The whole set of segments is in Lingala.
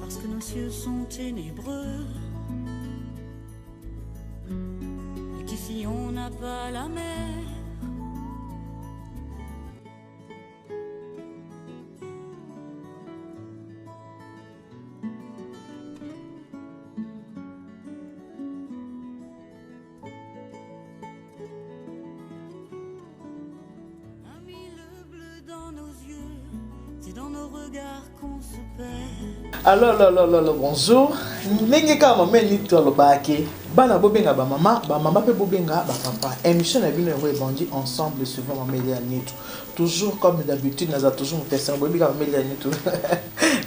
Parce que nos cieux sont ténébreux. Et qu'ici on n'a pas la mer. Alors, alors, alors, alors, bonjour. Ndenge kaka mama Elito alobaka ke bana bobenga ba mama, ba mama pe bobenga ba papa. Émission na bino yango ebandi ensemble suivant mama Elia Nitu. Toujours comme d'habitude naza toujours motesanga boyebi kaka mama Elia Nitu.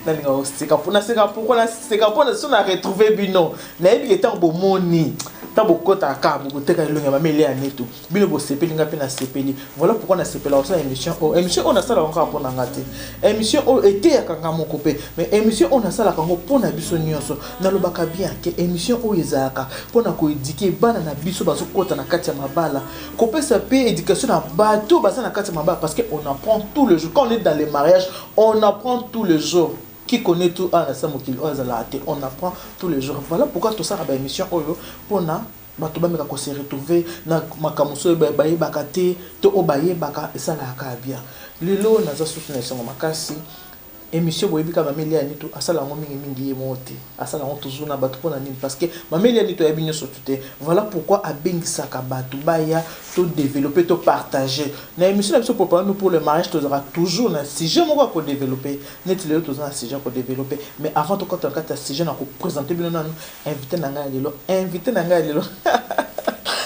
Nalinga koseka mpo naseka pourquoi naseka mpo na so na retrouver bino. Nayebi ke ntango bomoni ntango bokotaka kaka bokoteka elongi ya mama Elia Nitu. Bino bosepeli nga pe nasepeli. Voilà pourquoi nasepela kosala émission oyo. Émission oyo nasalaka kaka mpo na nga te. Émission oyo eteyaka nga moko pe. Mais émission oyo nasalaka yango mpo na biso nyonso. Nalobaka bien ke émission oyo ezalaka mpo na koéduquer bana na biso bazokota na kati ya mabala. Kopesa pe éducation na bato baza na kati ya mabala parce que on apprend tous les jours. Quand on est dans les mariages, on apprend tous les jours. Qui connaît tout awa na se ya mokili oyo azalaka te. On apprend tous les jours. Voilà pourquoi tosalaka ba émission oyo mpo na bato bameka ko se retrouver na makambo mosusu oyo bayebaka te to oyo bayebaka esalaka kaka bien. Lelo naza susu na esengo makasi emission boyebi kaka Mama Elia Nitu asala yango mingi mingi ye moko te, asala yango toujours na bato pona nini? Parce que Mama Elia Nitu ayebi nionso tout te, voilà pourquoi abengisaka bato baya to developper to partager na emission na biso Preparons-nous pour le mariage tozalaka toujours na sujet moko ya ko developper neti lelo toza na sujet ya ko developper mais avant tokota na kati ya sujet nako presenter bino nanu Invité na ngai ya lelo, invité na ngai ya lelo.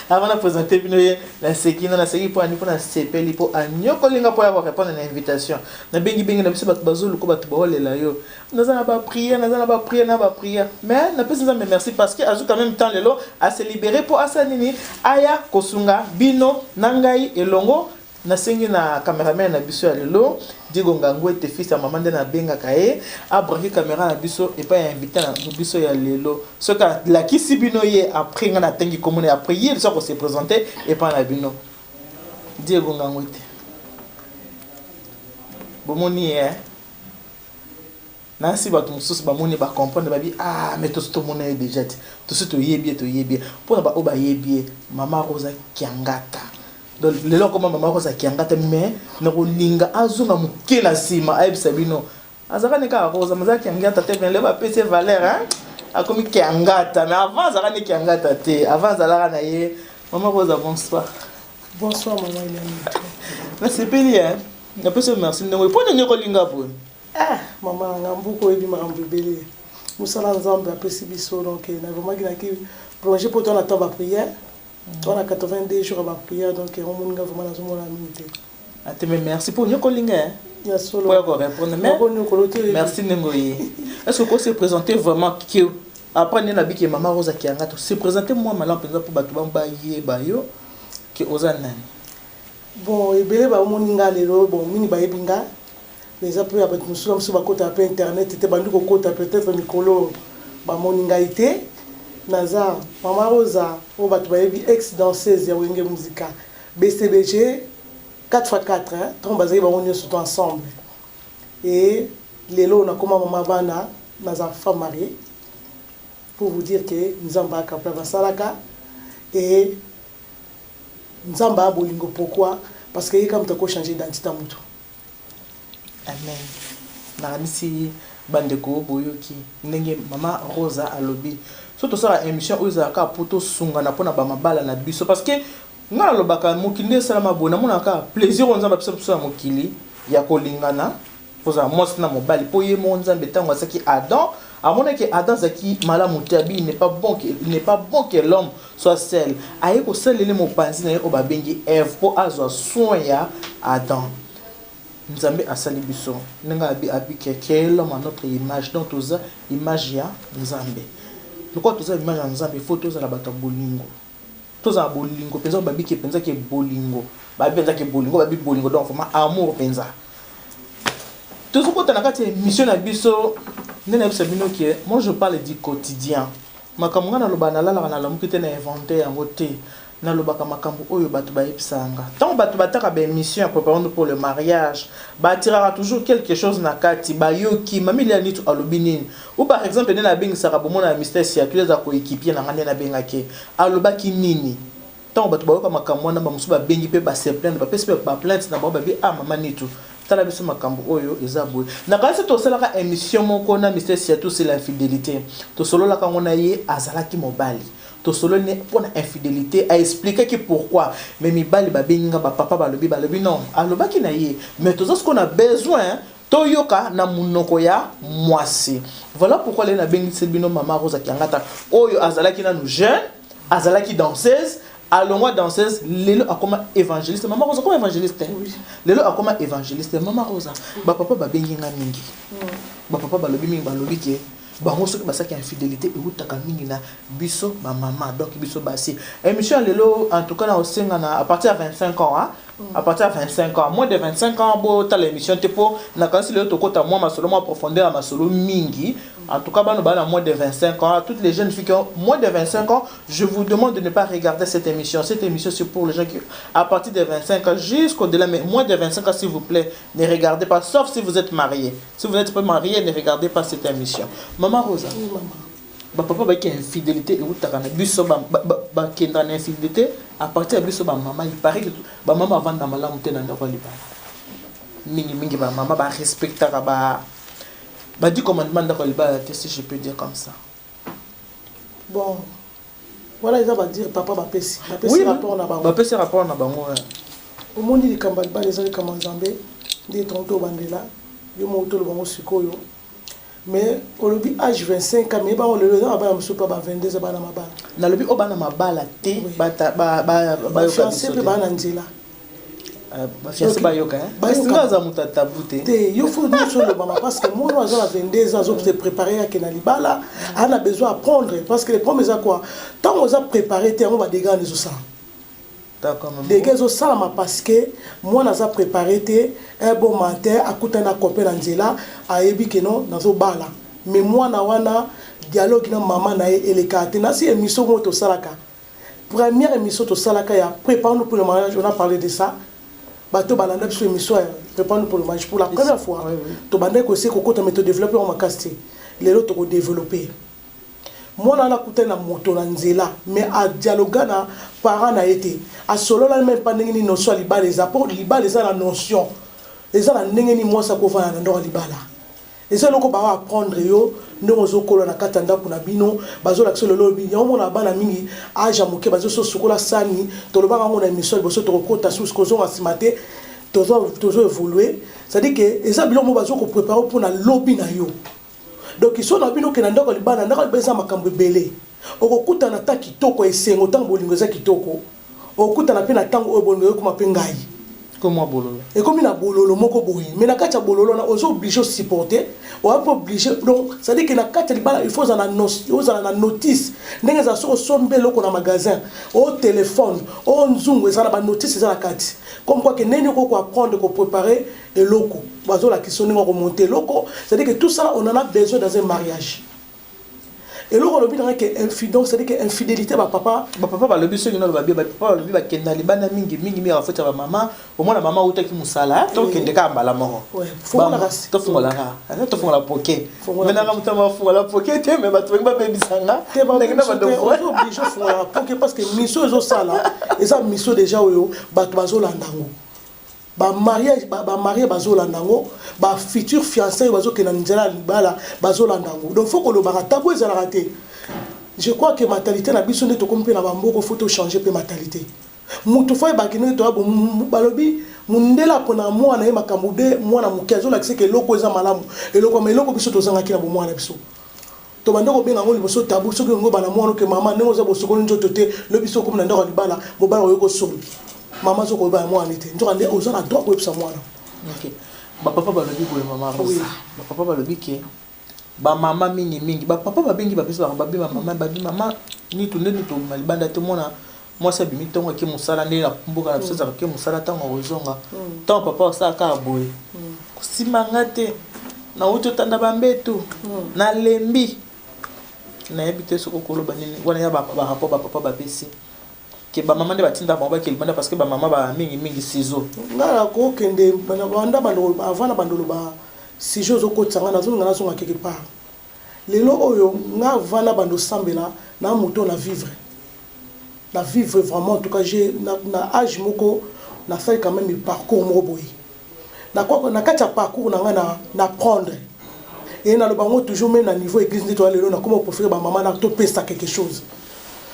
Avant na présenter bino ye, naseki na naseki mpo ani mpo nasepeli mpo anyokoli nga mpo ya ko répondre na invitation. Nabengi bengi na biso bato bazoluka bato baolela yo. Naza na ba prière, naza na ba prière, na ba prière. Mais napesi Nzambe merci parce que azu quand même temps lelo a se libérer mpo asala nini? Aya kosunga bino na ngai elongo. Nasengi na cameraman na biso ya lelo Diego Ngangwete fils ya mama nde nabengaka ye a braquer camera na biso epai ya invite na biso ya lelo soki alakisi bino ye après ngai natangi kombo na ye après ye lisusu ako se presenter epai na bino Diego Ngangwete bomoni ye hein? Nasi bato mosusu bamoni ba comprendre babi ah mais tosi tomona ye dejà te tosi toyebi ye toyebi ye mpona baoyo bayebi ye mama Rosa Kiangata donc lelo akoma mama Rosa Kiangata mais nakolinga azonga moke na nsima ayebisa bino azalaka ne kaka Rosa mais aza Kiangata te mais lelo bapesi ye valeur hein akomi Kiangata mais avant azalaka ne Kiangata te avant azalaka na ye mama Rosa bonsoir. Bonsoir maman Eliane. Nasepeli hein napesi yo merci ndenge mpo nini okolinga boye. Ah maman na nga mbuka oyebi makambo ebele musala nzambe apesi biso donc na vraiment naki plonge po toza na temps ba prière toza na 82 jours ya ba prière donc yango omoni nga vraiment nazomona mingi te. Ate mais merci po onyokoli nga hein. Ya solo. Po ya ko répondre mais Nakonyokolo te oyebi. Merci ndenge oye. Est-ce que oko se présenter vraiment que après nde nabiki maman Rosa Kiangata se présenter moi malamu mpenza po bato bayeba yo que oza nani. Bon ebele bamoni nga lelo bon mingi bayebi nga mais eza pe ya batu mosusu na mosusu bakotaka pe internet te bandi kokota peut etre mikolo oyo bamoni ngai te naza mama rosa oyo batu bayebi ex danseuse ya wenge musica bcbg 4x4 tango bazalaki bango nionso to ensemble et lelo oyo nakoma mama bana naza femme mariee pour vous dire que nzambe a capable asalaka et Nzambe a bolingo pourquoi parce que ye kaka mutu ako changer identite ya mutu. Amen nakanisi ba ndeko boyoki ndenge mama Rosa alobi soki tosala emission oyo ezalaka kaka po tosungana pona ba mabala na biso parce que nga nalobaka mokili nde esalama boye namonaka kaka plaisir oyo Nzambe apesa biso na mokili ya kolingana Kozala mwasi na mobali po ye moko Nzambe tango asaki Adam amonaki Adam azalaki malamu te abi il n'est pas bon que il n'est pas bon que l'homme soit seul aye kosalele mopanzi na ye oyo babengi Eve po azwa soin ya Adam Nzambe asali biso ndenge abi abi que cree l'homme à notre image donc toza image ya Nzambe lokola toza image ya Nzambe il faut tozala bato ya bolingo Tozala bolingo penza babi ke penza ke bolingo babi penza ke bolingo babi bolingo donc vraiment amour penza tozokota na kati ya émission na biso nde nayebisa bino ke moi je parle du quotidien makambo ngai naloba nalalaka nalamuki te na invente yango te. Nalobaka makambo oyo bato bayebisaka nga. Ntango bato bataka ba émission ya Préparons-nous pour le mariage, batiraka toujours quelque chose na kati, bayoki Mami Lia Nitu alobi nini. Ou par exemple nde nabengisaka bomona ya Mister Siatul aza coéquipier na nga nde nabengaki ye. Alobaki nini? Ntango bato bayoka makambo wana, bamosusu babengi mpe ba se plaindre, bapesi mpe ba plainte na bango, babi ah Mama Nitu, tala biso makambo oyo eza boye. Nakanisi tosalaka émission moko na Mister Siatul sur l'infidélité. Tosololaka yango na ye, azalaki mobali. Tosololi ne pona infidelite, a expliquaki pourquoi, mais mibali babengi nga, ba papa balobi, balobi non, alobaki na ye, mais toza sikoyo na besoin toyoka na munoko ya mwasi. Voilà pourquoi lelo nabengisi bino mama Rosa Kiangata oyo azalaki nanu jeune, azalaki danseuse, alongwa danseuse, lelo akoma évangéliste. Mama Rosa akoma évangéliste? Oui. Lelo akoma évangéliste. Mama Rosa, ba papa babengi nga mingi. Ba papa balobi mingi, balobi ke bango soki basaki infidélité eutaka mingi na biso ba mama, donc biso basi. Émission ya lelo en tout cas na osenga na à partir ya 25 ans, hein? À partir ya 25 ans, moins de 25 ans botala émission te, po nakanisi lelo tokota mwa masolo mwa profondeur ya masolo mingi. En tout cas bano bana moins de 25 ans, toutes les jeunes filles qui ont moins de 25 ans, je vous demande de ne pas regarder cette émission. Cette émission, c'est pour les gens qui à partir de 25 ans jusqu'au-delà, mais moins de 25 ans, s'il vous plaît, ne regardez pas, sauf si vous êtes marié. Si vous n'êtes pas marié, ne regardez pas cette émission. Maman Rosa. Oui, maman. Ba papa ba ki infidélité eutaka na biso, ba kendra na infidélité à partir ya biso ba mama. Il paraît que ba mama vanda malamu te na ndako ya libala. Mingi mingi ba mama ba respectaka ba 10 commandements ndako ya libala te, si je peux dire comme ça. Bon, voilà, eza ba dire papa bapesi bapesi Oui, rapport na bango. Bapesi rapport na bango. Omoni, likambo ya libala eza likambo ya Nzambe nde tongo tobandela yo moko toloba ngo sikoyo. Mais olobi âge 25 ans, mais bango lelo eza na bana mosusu mpe ba 22 bana mabala. Nalobi oyo bana mabala te, bayoka bafiancé biso mpe te. Baa na nzela. Bafiancé Donc, bayoka, hein? bayoka. Kasi nga aza moto ya tabu te. Te, yo faut nyonso olobama, parce que mwana aza na 22 ans, azose préparer ake na libala, aza na besoin apprendre, parce que le problème eza quoi? Ntango oza préparé te, yango badégâts wana ezosala. D'accord, maman. Dégâts ezosalama parce que mwana aza préparé te. Un bon matin akutani na copain na nzela, ayebi ke non, nazobala. Mais mwana wana, dialogue na mama na ye elekaka te. Nasi émission moko tosalaka, première émission tosalaka ya Préparons-nous pour le mariage, on a parlé de ça. Bato balanda biso émission ya Préparons-nous pour le mariage pour la première fois. Oui, oui. Tobandaki kosie kokota, mais todéveloppe yango makasi te. Lelo tokodéveloppe. Mwana wana akutani na moto na nzela, mais adialoga na parent na ye te, asolola même pa ndenge nini notion ya libala eza, mpo libala eza na notion, eza na ndenge nini mwasi akovanda na ndako ya libala. Eza eloko bawa apprendre yo ndenge ozokola na kati ya ndako na bino, bazolakisa lelo oyo yango. Mona bana mingi âge ya moke bazososukola sani. Tolobaka yango na émission liboso, tokokota susu, kozonga nsima te, tozo évoluer. C'est-à-dire que eza biloko moko bazokoprépare mpona lobi na yo. Donc so na bino okende na ndako ya libala, ndako ya libala eza makambo ebele. Okokutana ta kitoko, esengo, ntango bolingo eza kitoko. Okokutana mpe na ntango oyo bolingo ekoma mpe ngai. Komwa bololo. Ekomi na bololo moko boye, mais na kati ya bololo wana oza obligé osupporter, oza mpe obligé. Donc c'est à dire que na kati ya libala, il faut ozala na notice ndenge ezala. Soki osombi eloko na magasin, o téléphone, o nzungu, ezala na banotice, eza na kati comme quoi ke ndenge okoki koapprendre kopréparer eloko, bazolakisa ndenge okomonter eloko. C'est à dire que tout ça là, on en a besoin dans un mariage. Eloko olobi nanga ke infidèle, c'est à dire que infidélité bapapa. Bapapa balobi, soki nalo babi, bapapa balobi bakenda libanda mingi mingi mingi, afoti ya bamama. Omona mama autaki mosala, tokende kaka mbala moko. Tofungolaka, tofungola poke. Me nanga moto mafungola poke te, me bato bangi babebisanga. Ndenge na obligé ofungolaka poke, parce que mission ezosala eza mission déjà oyo bato bazolanda yango, bamariage, bamariés bazolanda yango, bafutur fiancé oyo bazokende na nzela ya libala bazolanda yango. Donc faut kolobaka, tabu ezalaka te. Je crois que mentalité na biso nde tokomi mpe na bamboka, faut tochange mpe mentalité. Motu faut ayebaki ndenge toya. Balobi mundele apona mwana ye makambo de mwana moke, azolakisa ke eloko eza malamu, eloko ma eloko biso tozangaki na bomwana biso. Tobanda kobenga yango liboso tabu. Soki yango bana mwana oke mama ndenge oza bosokoli nzoto te, lobi so okomi na ndako ya libala, mobala oyo kosolo, mama aza koyeba ya mwana te, nzoka nde oza na droit koyebisa mwana. Ok, bapapa balobi boye, mama Rosa, bapapa balobi ke bamama mingi mingi, bapapa babengi, bapesi bango babi bamama, babi mama nitu nde nitu obima libanda te. Mwana mwasi abimi ntongo, ake mosala. Nde na mboka na biso ezalaka ke mosala, ntango akozonga, ntango papa asala kaka boye, kosimanga te, nauti otanda bambetu, nalembi. Nayebi te soki okoloba nini wana ya barapport bapapa bapesi. Ke ba mama nde batinda bango bakende libanda parce que ba mama ba mingi mingi ciseaux. Nga nakokende banda bando avant na bando loba sujet ozokotisa nga nazolinga nazonga quelque part. Lelo oyo nga avant na bando sambela na moto na vivre. Na vivre vraiment en tout cas j'ai na, na âge moko nasali quand même parcours moko boye. Na na kati ya parcours na nga na na prendre et naloba yango toujours même na niveau église nde toya lelo nakoma préféré ba mama na topesa quelque chose.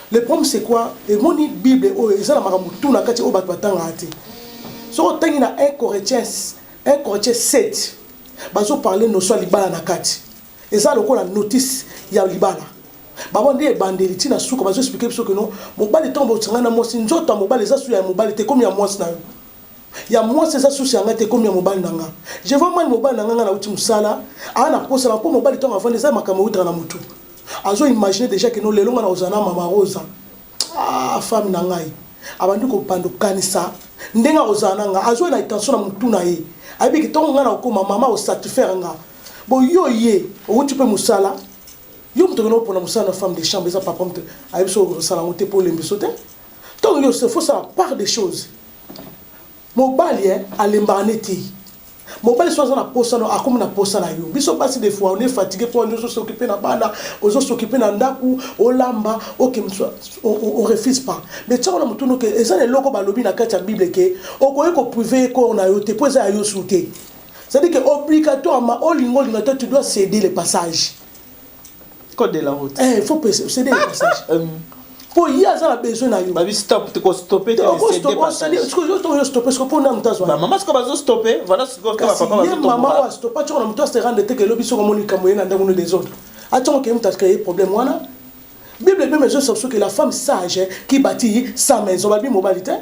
Le problème c'est quoi? Emoni Bible oyo eza na makambo tout na kati oyo bato batangaka te. Soki otangi na 1 Corinthiens 1 Corinthiens 7 bazo parler notion ya libala na kati. Eza lokola notice ya libala. Bango nde ebandeli ti na suka bazo expliquer biso que non mobali ntango bosangani na mwasi nzoto ya mobali eza su ya mobali te ekomi ya mwasi na yo. Ya mwasi eza susi ya nga te ekomi ya mobali na nga. Je vois mal mobali na nga nga nauti mosala aa na posa na po mobali ntango avandi eza makambo eutaka na mutu. Azo imaginer dejà que non lelo nga nakozala na mama Rosa ah femme na ngai abandi kobanda kokanisa ndenge akozala na nga azwa na intention na mutu na ye ayebi ke ntango nga nakokoma mama akosatisfaire nga bo yo ye owuti mpe mosala yo moto okende kopona mosala na femme de chambre eza papa moto ayebi soki okosala yango te mpo olembiso te ntango yo faut sala part des choses Mobali eh alembaka ne te. Mobali soki aza na posa no akomi na posa na yo. Biso basi des fois on est fatigué po ozo s'occuper na bana, ozo s'occuper na ndaku, olamba, ok on refuse pas. Mais tia wana mutu no ke eza na eloko balobi na kati ya Bible ke okoki ko priver ye corps na yo te po eza ya yo su te. C'est-à-dire que obligatoirement olinga olinga te tu dois céder le passage. Code de la route. Eh, il faut céder le passage. Po ye aza na besoin na yo. Babi stop, toko stopper te céder passage. Sikoyo stopper sikoyo po na moto azwa. Ba mama sikoyo bazo stopper, voilà sikoyo ba papa bazo tomboka. Ye mama oyo astoppa tioko na moto ase rendre te ke lobi soko omoni likambo ye na ndako no désordre. Atioko ke moto acréer problème wana. Bible meme ezo biso que la femme sage qui bâtit sa maison babi mobali te.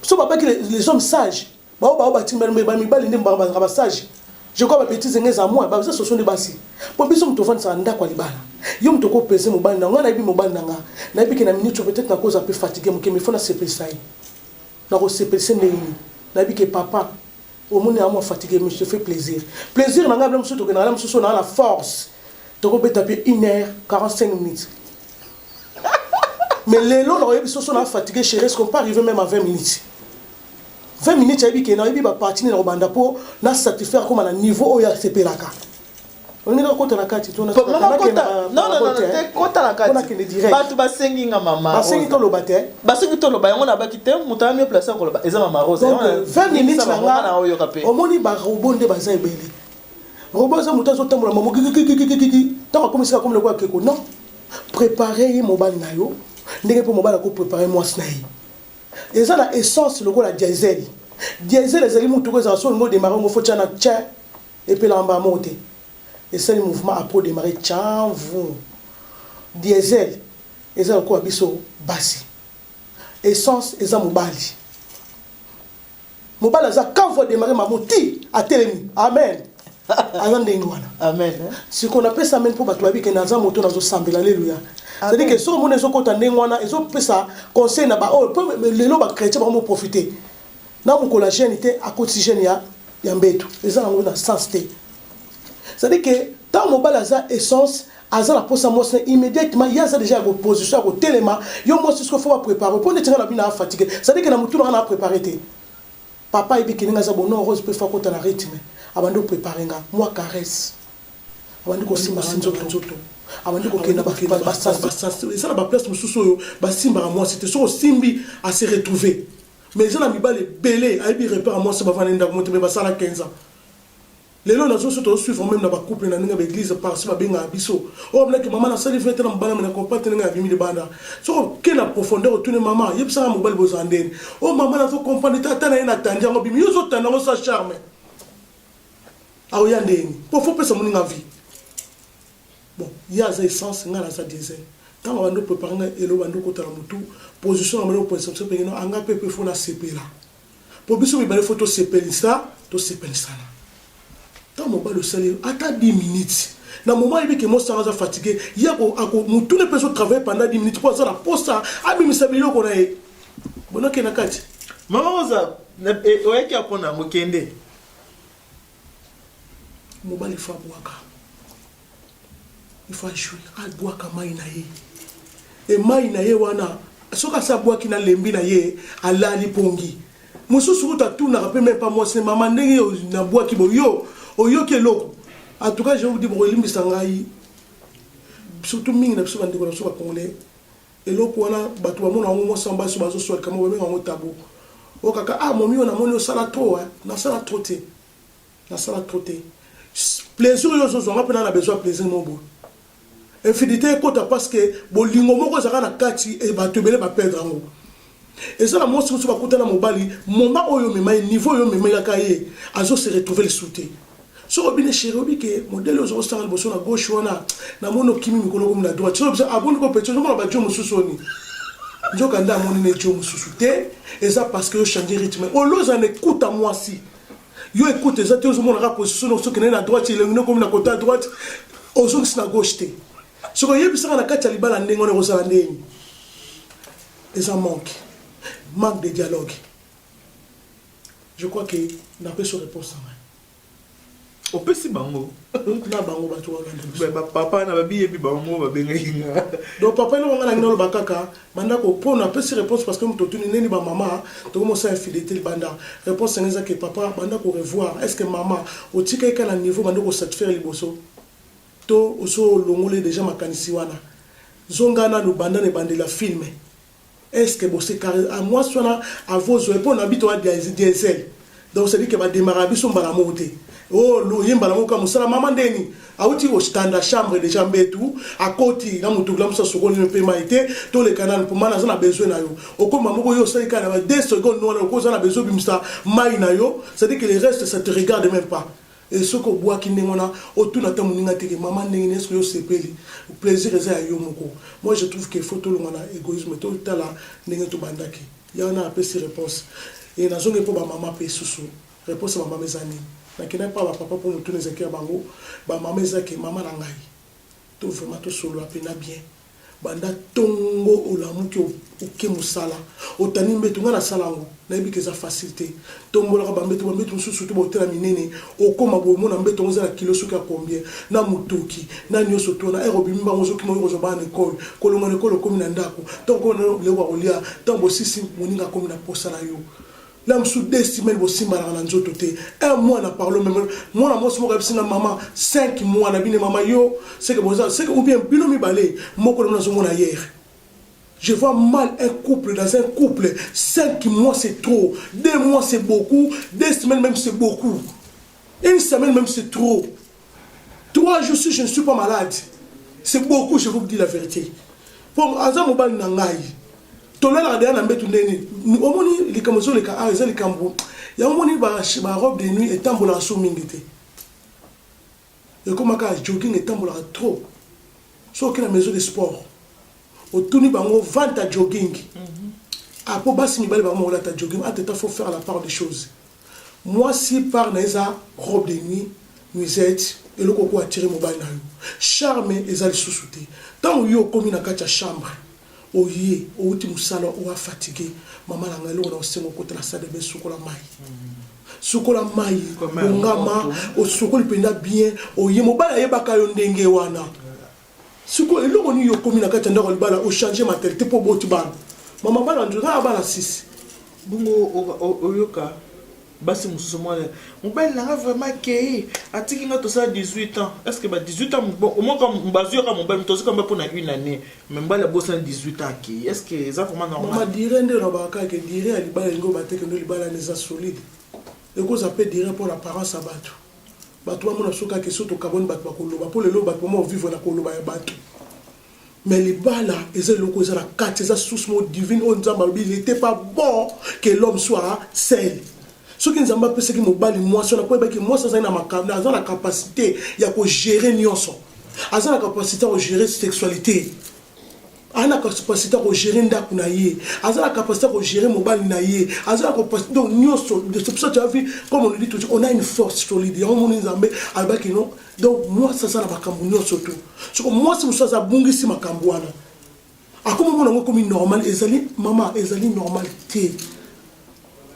So babaki les hommes sages Bao bao batimbeli mbe ba mibali nde bazalaka ba sage. Je crois ba betises nga eza moins ba soso nde basi. Po biso moto ofandisaka ndako ya libala. Yo moto oko peser mobali na nga nayebi mobali na nga. Nayebi ke na minute oyo peut-être nakozala pe fatigue moke mais faut nasepelisa ye. Nakosepelisa ye ndenge nini? Nayebi ke papa omoni na mwa fatigue mais je te fais plaisir. Plaisir na nga bila mosusu tokendaka na mosusu oyo na na force. Tokobeta pe 1 heure 45 minutes. Mais lelo nakoyebi soso na fatigue chérie est-ce qu'on peut arriver même à 20 minutes? 20 minutes ayebi ke nayebi ba partie nini nakobanda po na satisfaire akoma na niveau oyo asepelaka. Olingi nakota na kati to kota na kati bato basengi nga mama basengi toloba te basengi toloba yango nabaki te moto aya mieux place ya koloba eza mama Rose. Donc 20 minutes na nga oyoka pe omoni ba robot nde baza ebele. Robot aza moto azotambola mamo kikikikikiki ntango akomi sika akomi lokola keko non prépare ye mobali na yo ndenge mpe mobali akoprépare mwasi na ye. Eza na essence lokola diesel. Diesel ezali mutuka ezala soki olingi o demarrer yango faut tia na tcha epelaka mbala moko te. Esali mouvement après o demarrer tcha vuu. Diesel eza lokola biso basi. Essence eza mobali. Mobali aza quand vous demarrer mamo ti atelemi. Amen. Aza ndenge wana. Amen. Sikoyo napesa amen mpo bato bayebi ke naza moto nazosambela aleluya. C'est-à-dire que soki omoni ezokota ndenge wana ezopesa conseil na baoyo mpo lelo bachrétien bango moprofite na mokolo ya jeune te akotisi jeune ya, ya mbeto eza nango na sens te. C'est-à-dire que ntango mobali aza essence aza na posa mwasi na immédiatement ye aza déjà ya koposition ya kotelema yo mwasi sikoyo fo baprépare mpo neti nga na bino afatigue. C'est-à-dire que na motu na nga na aprépare te. Papa ayebi ke ndenge aza bon non Rose pe faut akota na rythme abandi ko prepare nga mua caresse abandi kosimba nga nzoto abandi kokende na ba eza na ba place mosusu oyo basimbaka mwasi te soki osimbi a se retrouver mais eza na mibali ebele ayebi repère ya mwasi bavanda ndako moto mais basala 15 ans lelo nazo so tozo suivre meme na ba couple na ndenge ba église par-ci babengaka biso oyo abinaki mama nasali 20 na mobali na comprendre te ndenge abimi libanda soki oke na profondeur otuni mama yebisaka mobali bozala ndeni oyo mama nazo comprendre te ata na ye natandi yango bimi yo ozotanda yango sa charme aoya ndeni mpo fo pesa moninga vie bon ye aza essence ngai naza diesel ntango bando prépare ngai elo bando okota na motu position na bando oposition biso pengeno anga mpe mpe fo nasepela mpo biso mibale fo tosepelisa tosepelisana ntango mobali osali ata 10 minutes na moment ayebi ke mwasi aza fatigué ye motuna mpe azotravaille pendant 10 minutes mpo aza na posa abimisa biloko na ye bonoke na kati. Mama Rosa oyaki apona yango kende. Mobali fo abwaka il faut ajouir abwaka mai na ye e mai na ye wana. Soki asi abwaki na lembi na ye, alali pongi. Mosusu kutu atunaka pe meme pas mwasi ne, mama ndenge nabwaki boye yo oyoki eloko? En tout cas je vous dis bokolimbisa ngai surtout mingi na biso bandeko na biso ba congolais eloko wana bato bamona yango mwasi na mobali so bazoswa likambo babenga yango tabou. Oyo kaka ah momi oyo namoni osala trop hein, nasala trop te. Nasala trop te. Plaisir oyo ozozwa nga pe na na besoin ya plaisir moko boye. Infidélité ekota parce que bolingo moko ezalaka na kati et bato ebele ba perdre yango. Eza na mwasi mosusu bakuta na mobali moment oyo omema ye niveau oyo omemelaka ye azo se retrouver lisusu te. Soki obine chérie obi ke modèle oyo ozokosala liboso na gauche wana namoni okimi mikolo okomi na droite. Soki obisa aboni ko petit ozomona ba djo mosusu oni. Nzoka nde amoni ne djo mosusu te eza parce que yo changer rythme. Oloza na ekuta mwasi. Yo écoute eza te ozomona kaka position na soki na droite elengi no komi na côté à droite ozongisi na gauche te. Soki oyebisaka na kati ya libala ndenge wana ekozala ndenge eza manque manque de dialogue. Je crois que napesi réponse na ngai. Opesi bango na bango bato balanda biso. Ba papa na babiyebi bango babengaki nga. Donc papa eloko nga na ngi naloba kaka banda ko po napesi réponse parce que moto otuni ndeni ba mama tokomosala infidélité libanda. Réponse yango eza ke papa banda ko revoir est ce que mama otikaki kaka na niveau banda ko satisfaire liboso to oso olongoli déjà makanisi wana zonga nanu banda na ebandeli ya film. Est ce que bo se carre ah mwasi wana avozwa ye po na bito ya diesel donc c'est à dire que ba demarra biso mbala moko te oh ye mbala moko mosala mama ndeni awuti kostanda chambre déjà mbetu akoti na motu la mosu asokoli mpe mai te toleka nanu mpo mana aza na besoin na yo okoma moko yo osali kaka na ba 2 secondes wana okoza na besoin obimisa mai na yo c'est à dire que le reste ça te regarde même pas. Et soki obwaki ndenge wana otuna ata moninga te ke mama ndenge nini est-ce que yo osepeli? Plaisir eza ya yo moko. Moi je trouve que faut tolongwa na egoïsme totala ndenge tobandaki. Ya wana napesi reponse. Et nazongi mpo ba mama mpe susu reponse ya ba mama eza nini? Nakendaki mpa ba papa mpo motuna ezalaki ya bango. Ba mama eza ke mama na ngai to vraiment tosolola mpena bien. Banda tongo olamuki oke musala otandi mbetu nga nasala yango nayebi ke eza facile te tombolaka ba mbetu ba mbetu mosusu surtout ba hotel ya minene okoma boye omona mbetu yango eza na kilo soki ya combien na mutoki na nioso tout wana heure obimi mbangu ozokima oye kozwa bana na ecole kolongwa na ecole okomi na ndaku tango okoma na biloko ya kolia tango bosisi moninga akomi na posa na yo La mosusu deux semaines bosimbanaka na nzoto te un mois na parlo meme mwana mwasi moko ayebisi nga mama 5 mois na bine mama yo seke boza seke ou bien bino mibale moko na bino azomona hier. Je vois mal un couple dans un couple 5 mois c'est trop 2 mois c'est beaucoup 2 semaines même c'est beaucoup une semaine même c'est trop 3 jours si je ne suis pas malade c'est beaucoup je vous dis la vérité po aza mobali na ngai Tolalaka deja na mbetu ndenge nini? Omoni likambo ezoleka awa eza likambo yango omoni ba, ba robe de nuit etambolaka so mingi te ekoma kaka jogging etambolaka trop soki oke na maison de sport otuni bango vente ya jogging mm -hmm. ah, po basi mibali bango bakolata jogging ateta faut faire la part des choses Mwasi part na ye eza robe de nuit, nuisette, eloko oko attirer mobali na yo. Charme eza lisusu te. Tango yo okomi na kati ya chambre, oye, owuti musala, oa fatigue, mama na ngai eloko na kosenga okota na salle de bain sukola mayi. Sukola mayi, bongama, osukoli penza bien, oye, mobali ayebaka yo ndenge wana. Sikoyo eloko nini yo okomi na kati ya ndako ya libala o changer mentalite po oboti bana? Mama bana nzoto nga na bana 6. Bongo oyoka basi mosusu mwana mobali na nga vraiment akei atiki nga tosala 18 ans est ce que ba 18 ans bon au moins comme bazwi kaka mobali moto azwi kamba mpona une année mais mobali abosani 18 ans akei est ce que eza vraiment normal? Mama dire nde olobaka kaka ke dire ya libala elingi oloba te ke nde libala wana eza solide ekozala mpe dire mpo na apparence ya bato. Batu bamona biso kaka ke soki tokabwani batu bakoloba po lelo batu bakoma ko vivre na koloba ya batu mais libala eza eloko eza na kati eza source moko divine oyo Nzambe alobi il etait pas bon que l'homme soit seul soki Nzambe apesaki mobali mwasi wana po ayebaki mwasi azali na makambo aza na capacite ya ko gerer nyonso aza na capacite ya ko gerer sexualite Aza na capacite ya ko gerer ndaku na ye, aza na capacite ya ko gerer mobali na ye, aza na capacite donc nioso, c'est pour ça tu as vu comme on le dit toujours on a une force solide yango omoni Nzambe alobaki non donc mwasi aza na makambo nioso tout soko mwasi mosusu aza abungisi makambo wana akoma omona yango ekomi normal ezali mama ezali normal te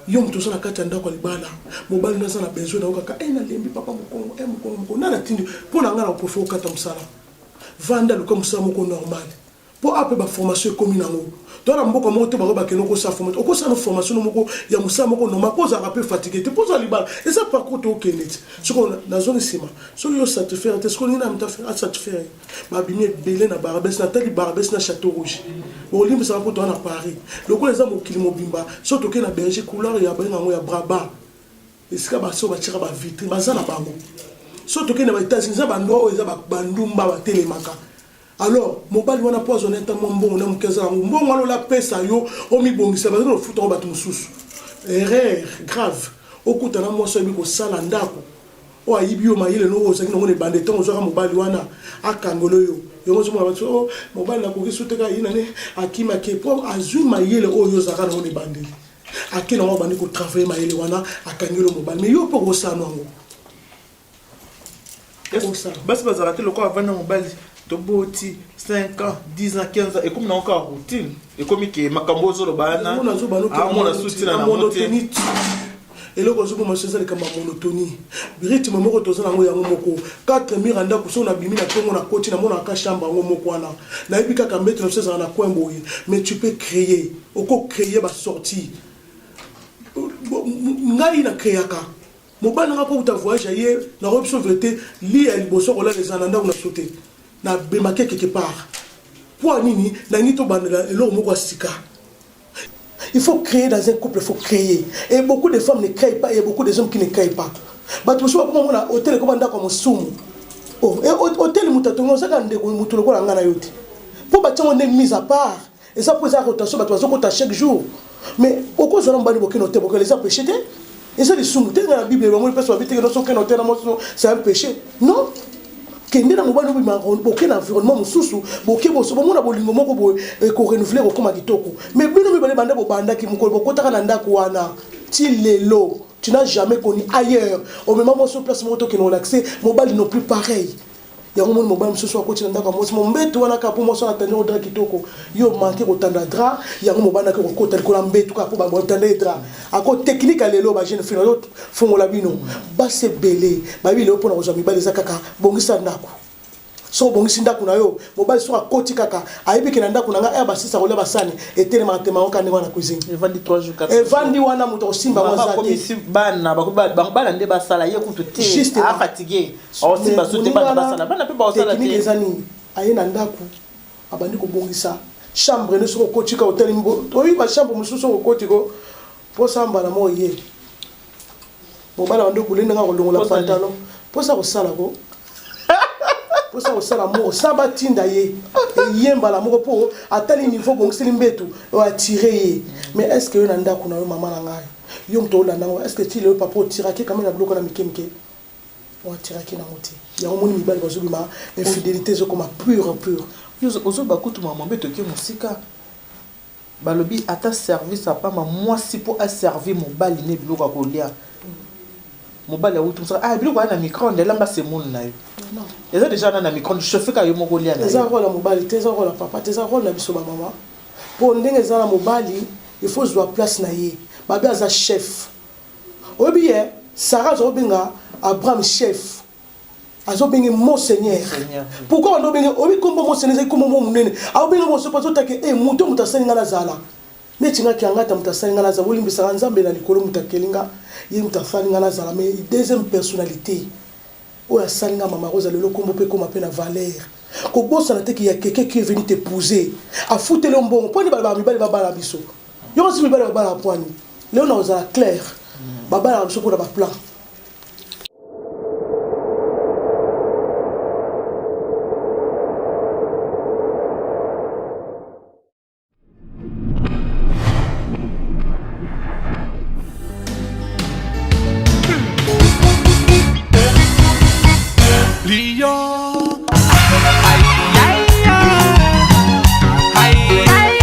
yo moto oza na kati ya ndako ya libala mobali no aza na besoin na yo kaka e nalembi papa mokongo e mokongo mokongo nani atindi mpo na ngai na koprefe okata mosala Vanda luka musala moko normal. Mpo ape baformation ekomi nango, to na mboka moko te bango bakende okosala formation, okosala formation no moko ya mosala moko normal, mpo ozalaka mpe fatigue te, mpo ozala libala eza parcours tookende ti sikoyo. Nazongi nsima, soki yo satisfaire te, sikoyo nini na moto asatisfaire? Babimi ebele na Barbes, natali Barbes na Château Rouge, bolimbisaka mpo toza na Paris lokola eza mokili mobimba. So tokei na Belgique, couleur ya babenga yango ya Brabant, esika baso batiaka bavitrine, baza na bango. So tokei na baÉtats-Unis, eza baendroit oyo eza bandumba batelemaka. Alors mobali wana, mpo azwa neta mwa mbongo na moke, aza yango mbongo wana olapesa yo, omibongisa, baza na kofuta yango bato mosusu. Erreur grave, okutana mwasi oyebi kosala ndako, oyo ayibi yo mayele no oyo ozalaki nango na ebande ntango ozwaka mobali wana, akangolo yo yango. Ozomona bato o mobali nakoki so teka ye nane akimaki mpo azwi mayele oyo ozalaka nango na ebandeli, ake nango, abandi kotravailler mayele wana, akangeli yo mobali. Mais yo mpo okosala yango. Basi bazalaka te lokola avanda mobali, toboti 5 ans, 10 ans, 15 ans, ekomi nango kaka routine, ekomi ke makambo ozoloba wana amona sutina na monotonie. Eloko ozoboma so eza likambo ya monotonie, rythme moko toza nango yango moko, 4 murs ya ndako. So nabimi na ntongo, nakoti, namonaka chambre yango moko wana, nayebi kaka mbeto na biso ezala na coin boye. Mais tu peux créer, oko créer basortie. Ngai na créaka, mobali nanga kouta voyage aye, nakoyebi biso vérité, lit ya liboso kolala ezala na ndako na so te, nabemaki quelque part. Mpo nini? Nangi tobandela eloko moko ya sika. Il faut créer dans un couple, il faut créer. Et beaucoup de femmes ne créent pas, et il y a beaucoup des hommes qui ne créent pas. Bato mosusu bakoma mona hotel ekoma ndako ya mosumu. Hotel moto atongi, ozaka ndeko moto lokola nga na yo te, mpo batiango nde mise à part, eza mpo eza rotation, bato bazokota chaque jour. Mais okozwa na mobali, bokende hotel, bokende, eza péché te, eza lisumu te. Nga na Bible bamoni mpesa babi teke nyonso okende hotel na mwasi, c'est un péché? Non. Kende na mobali, obima, boke na environnement mosusu, boke boso bomona bolingo moko boye ekorenouveler, kokóma kitoko. Mais bino mibale, banda bobandaki, mokolo bokotaka na ndako wana ti lelo, tu n'as jamais connu ailleurs. Omema mwasi place moko, tokende relaxer, mobali non plus pareil. Yango moni mobali mosusu akoti na ndako ya mwasi, mombeto wana kaka mpo mwasi wana atandi drap kitoko, yo manke kotanda drap yango, mobali ake kokota likolo ya mbeto kaka mpo batanda ye drap. Ako technique ya lelo, bajeune fille, nazofongola bino, basi ebele bayebi lelo mpona kozwa mibali eza kaka bongisa ndako. Soki obongisi ndako na yo, mobali soki akoti kaka, ayebi ke na ndako na ngai aya basisa kolia, basani etelemaka te, mango kaka ndenge wana na cuisine. Evandi 3 jours, 4. Evandi wana, moto akosimba ngo mama aza te. Akomisi bana bana nde basala ye kutu te. Justement. Afatigue, aosimba su te, bana basala, bana mpe baosala technique te. Eza nini? Aye na ndako, abandi kobongisa chambre ne. Soki okoti ka otali, oyebi bachambre mosusu, soki okoti ko mposa mbala moko ye mobali abandi obule ndenge akolongola Mposa nini? pantalon, mposa kosala ko, mposa kosala moko sa batinda ye eye mbala moko, mpo atali niveau bongiseli mbetu oyo atire ye. Mais est ce que yo na ndako na yo, mama na ngai, yo moto olanda ngo, est ce que ti lelo papa otiraki quand même na biloko na mike mike, oatiraki nango te? Yango moni mibali bazobima, infidélité ezokoma pure pure. Ozoba kutu mama mbe toke mosika, balobi ata service apamba mwasi mpo aservir mobali ne biloko ya kolia. Mobali awuti mosala, ah, biloko aya na micro-ondes, elamba semoule na yo eza déjà na micro-ondes, chauffe ka yo moko olia na Eza yo. Rôle ya mobali te, eza rôle ya papa te, eza rôle na biso bamama, mpo ndenge eza na mobali, il faut zwa place na ye. Babe aza chef, oyebi ye Sara azobenga Abraham chef, azobenge monseigneur. Seigneur, oui. Pourquoi bando obenge? Oyebi kombo monseigneur ezali kombo mo monene. Aobenge moso mpo azotake e moto, moto asali nga nazala neti nga kiangata, moto asali nga nazala, bolimbisaka, Nzambe na likolo, moto akeli nga, ye moto asali nga nazala. Mais deuxième personnalité oyo asali nga mama Rosa, lelo kombo mpe ekóma mpe na valeur. Kobosana te ki ya quelqu'un qui est venu t'épouser, afuteli yo mbongo. Mponi balobaka mibali babala biso yoko si mibali babalaka pwani? Lelo na kozala clair, babalaka biso mpona baplan. Lyon. Aïe, aïe, aïe, aïe, aïe.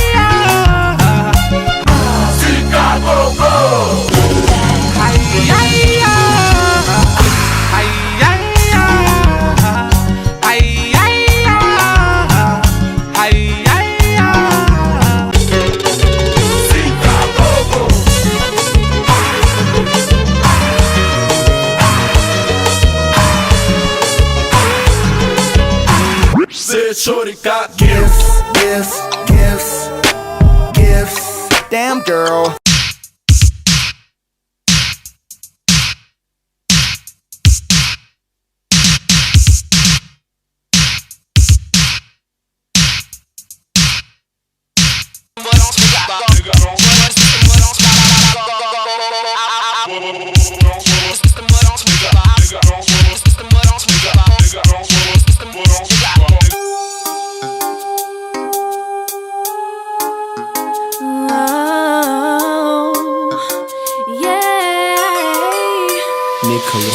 Chicago. Aïe, aïe, aïe, aïe, aïe, aïe, aïe, aïe. Chicago. Shorty got Gifts, gifts, gifts, gifts. Damn girl. Oh, yeah.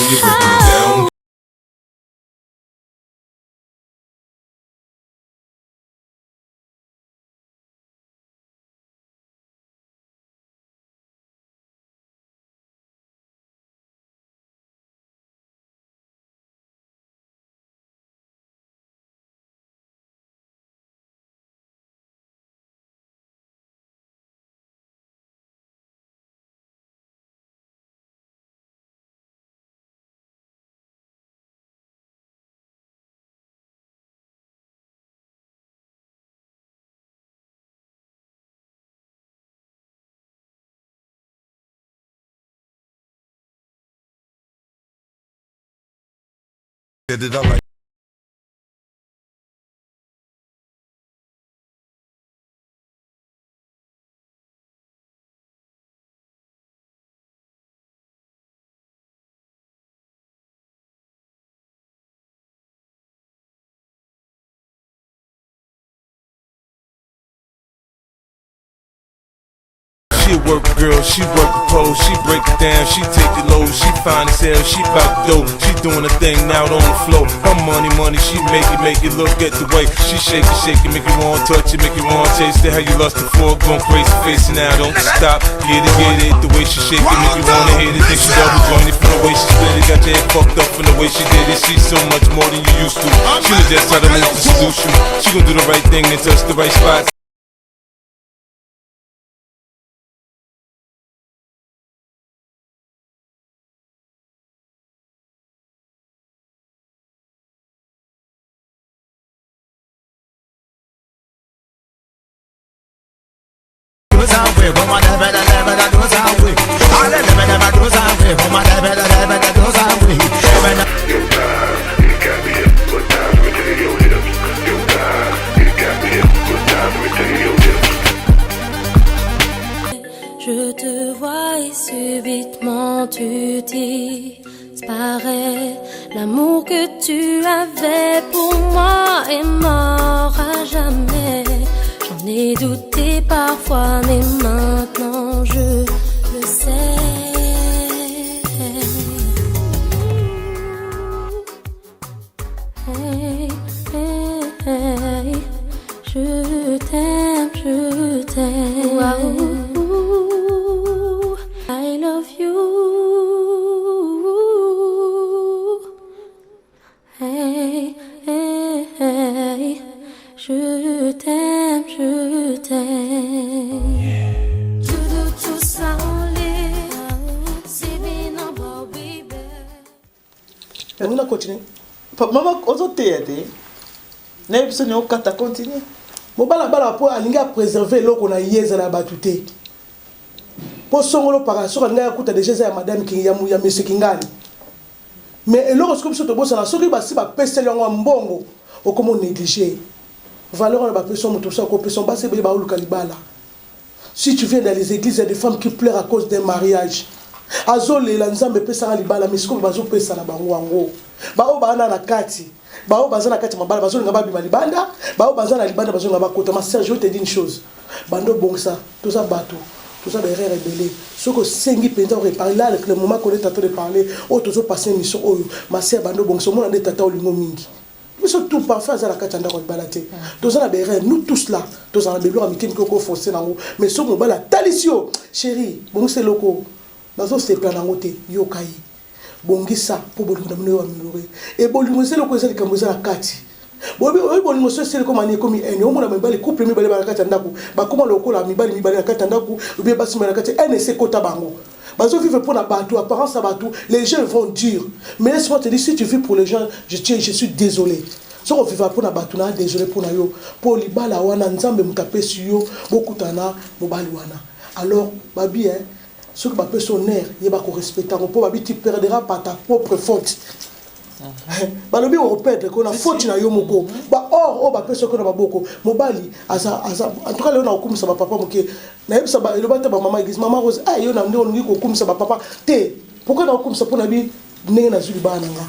Down. Did it I like She a work girl, she work the pole, she break it down, she take it low, she fine as hell, she bout dough, she doing her thing out on the floor. Her money, money, she make it look at the way she shake it, make you wanna touch it, make you wanna taste it. How you lustin' for it, going crazy, facing out, don't stop, get it, the way she shake it, make you wanna hit it. Think she double jointed from the way she split it, got your head fucked up from the way she did it. She's so much more than you used to. She was just try to move to seduce you. She gon' do the right thing and touch the right spots. Je te vois et subitement tu disparais. L'amour que tu avais pour moi est mort à jamais. J'en ai douté parfois, mais maintenant je le sais. Hey, hey, hey, je t'aime, je t'aime. Waouh, I love you. Hey, hey, hey, je t'aime, je t'aime. Tout, tout ça en yango na continue mama ozoteya te nayebi biso ne okata continue mobali abala mpo alingi apréserve eloko na ye ezala ya bato te mpo songolo paka soki alingaki akuta deja eza ya madame ya monsieur Kingani. Mais eloko soki biso tobosana, soki basi bapeseli yango ya mbongo, okoma onéglige valeur wana bapesi yo. Moto mosusu akopesa basi ebele baoluka libala. Si tu viens dans les églises, il y a des femmes qui pleurent à cause d'un mariage. Azolela Nzambe epesaka libala, mais sikoyo bazopesa na bango yango. Baoyo baana na kati, baoyo baza na kati ya mabala bazolinga babima libanda, baoyo baza na libanda bazolinga bakota. Ma sœur, je vais te dire une chose: bando obongisa, toza bato, toza baerreur ebele. Soki osengi mpenza oréparer là, le moment qu'on est en train de parler, oyo tozopase émission oyo, ma sœur, bando obongisa, omona nde tata olingo mingi. Biso tout parfait aza na kati ya ndako ya libala te. Toza na baerreur, nous tous là, tozala na beloko ya mike mike okoforce nango. Mais soki mobali atalisi yo: chéri, bongisa eloko, nazosepela nango te, yoka ye, bongisa mpo bolingo na bino oyo améliorer. E bolingo eza eloko, eza likambo eza na kati. Oyebi, bolingo so esili ekoma nini? Ekomi ene. Omona mibali, couple mibale ba na kati ya ndako bakoma lokola mibali mibale na kati ya ndako, obie basi mibale na kati ene ese ekota bango bazovivre mpo na bato, apparence ya bato. Les gens vont dire, mais laisse-moi te dire, si tu vis pour les gens, je suis désolé. Soki ovivaka mpo na bato, na désolé mpo na yo, mpo libala wana Nzambe moto apesi yo, bokutana na mobali wana. Alors babi, hein, soki bapesi honneur, yeba korespecte yango, mpo babi tu perdras par ta propre faute. Balobi okoperdre ko na faute na yo moko. Baor oyo bapesi oko na maboko, mobali aza aza. En tout cas, lelo nakokumisa bapapa moke. Nayebisa eloba te bamama église, Mama Rose, ah, yo na nde olingi kokumisa bapapa te. Pourquoi nakokumisa? Mpo na bi ndenge nazwi libala na nga,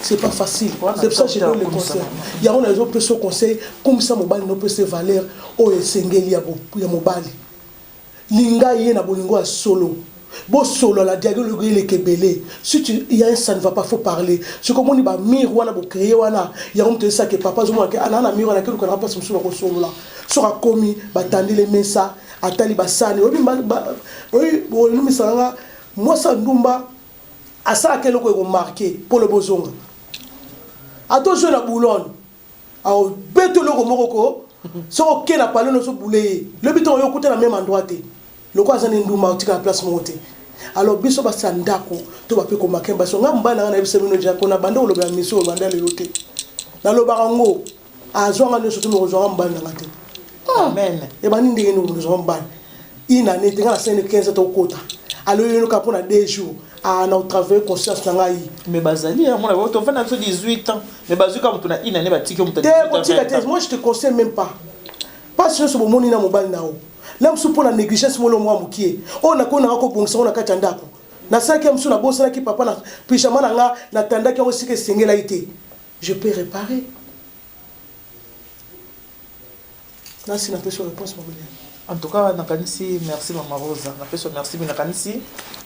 c'est pas facile. C'est pour ça que je donne le conseil. Yango nazopesa conseil: kumisa mobali, nopesa valeur oyo esengeli ya mobali. Linga ye na bolingo ya solo, bosolola, dialogue eleka ebele. Si tu il y a un ça ne va pas, faut parler. Soki omoni bamire wana bocréer wana, yango moto esake papa azomona ke ana na mire wana, akeluka na mpasi mosusu na kosolola. Soki akomi, batandeli mesa, atali basani, oyebi, olimisaka nga mwasi ya ndumba asalaka eloko ekomarquer mpo lobi ozonga. Ata ozwi na boulone, aobeta eloko moko ko soki oke na palone, ozobule ye lobi ntongo, yo okuta na même endroit te. Lokola aza na ndumba, otika na place moko te. Alors biso basi ya ndako to bape komarquer baso. Nga mobali na nga, nayebisa bino deja kona banda kolobela mission oyo, banda lelo te nalobaka ngo, azwanga nyonso te, mokozwanga mobali na nga te. Amen. Ebandi ndenge nini kozwanga mobali une année te? Nga nasali 15 tokota, alo yonoka mpona 2 jours na otravaille conscience na ngai. Mais bazali ya mona tovanda biso 18 ans, mais bazwi kaka moto na une année, batiki yo moto. Te, kotika te. Moi, je te conseille même pas. Mpasi nyonso bomoni na mobali na yo na mosusu mpo na négligence molo mwa mokie oyo nakoki nanga kobongisa ngo na kati ya ndako. Nasalaki ya mosusu, nabosanaki papa na pyjama na nga, natandaki yango esika esengelaki te. Je peux réparer. Nasi napesi yo réponse, mobili. En tout cas, nakanisi merci, Mama Rosa, napesi yo merci. Mais nakanisi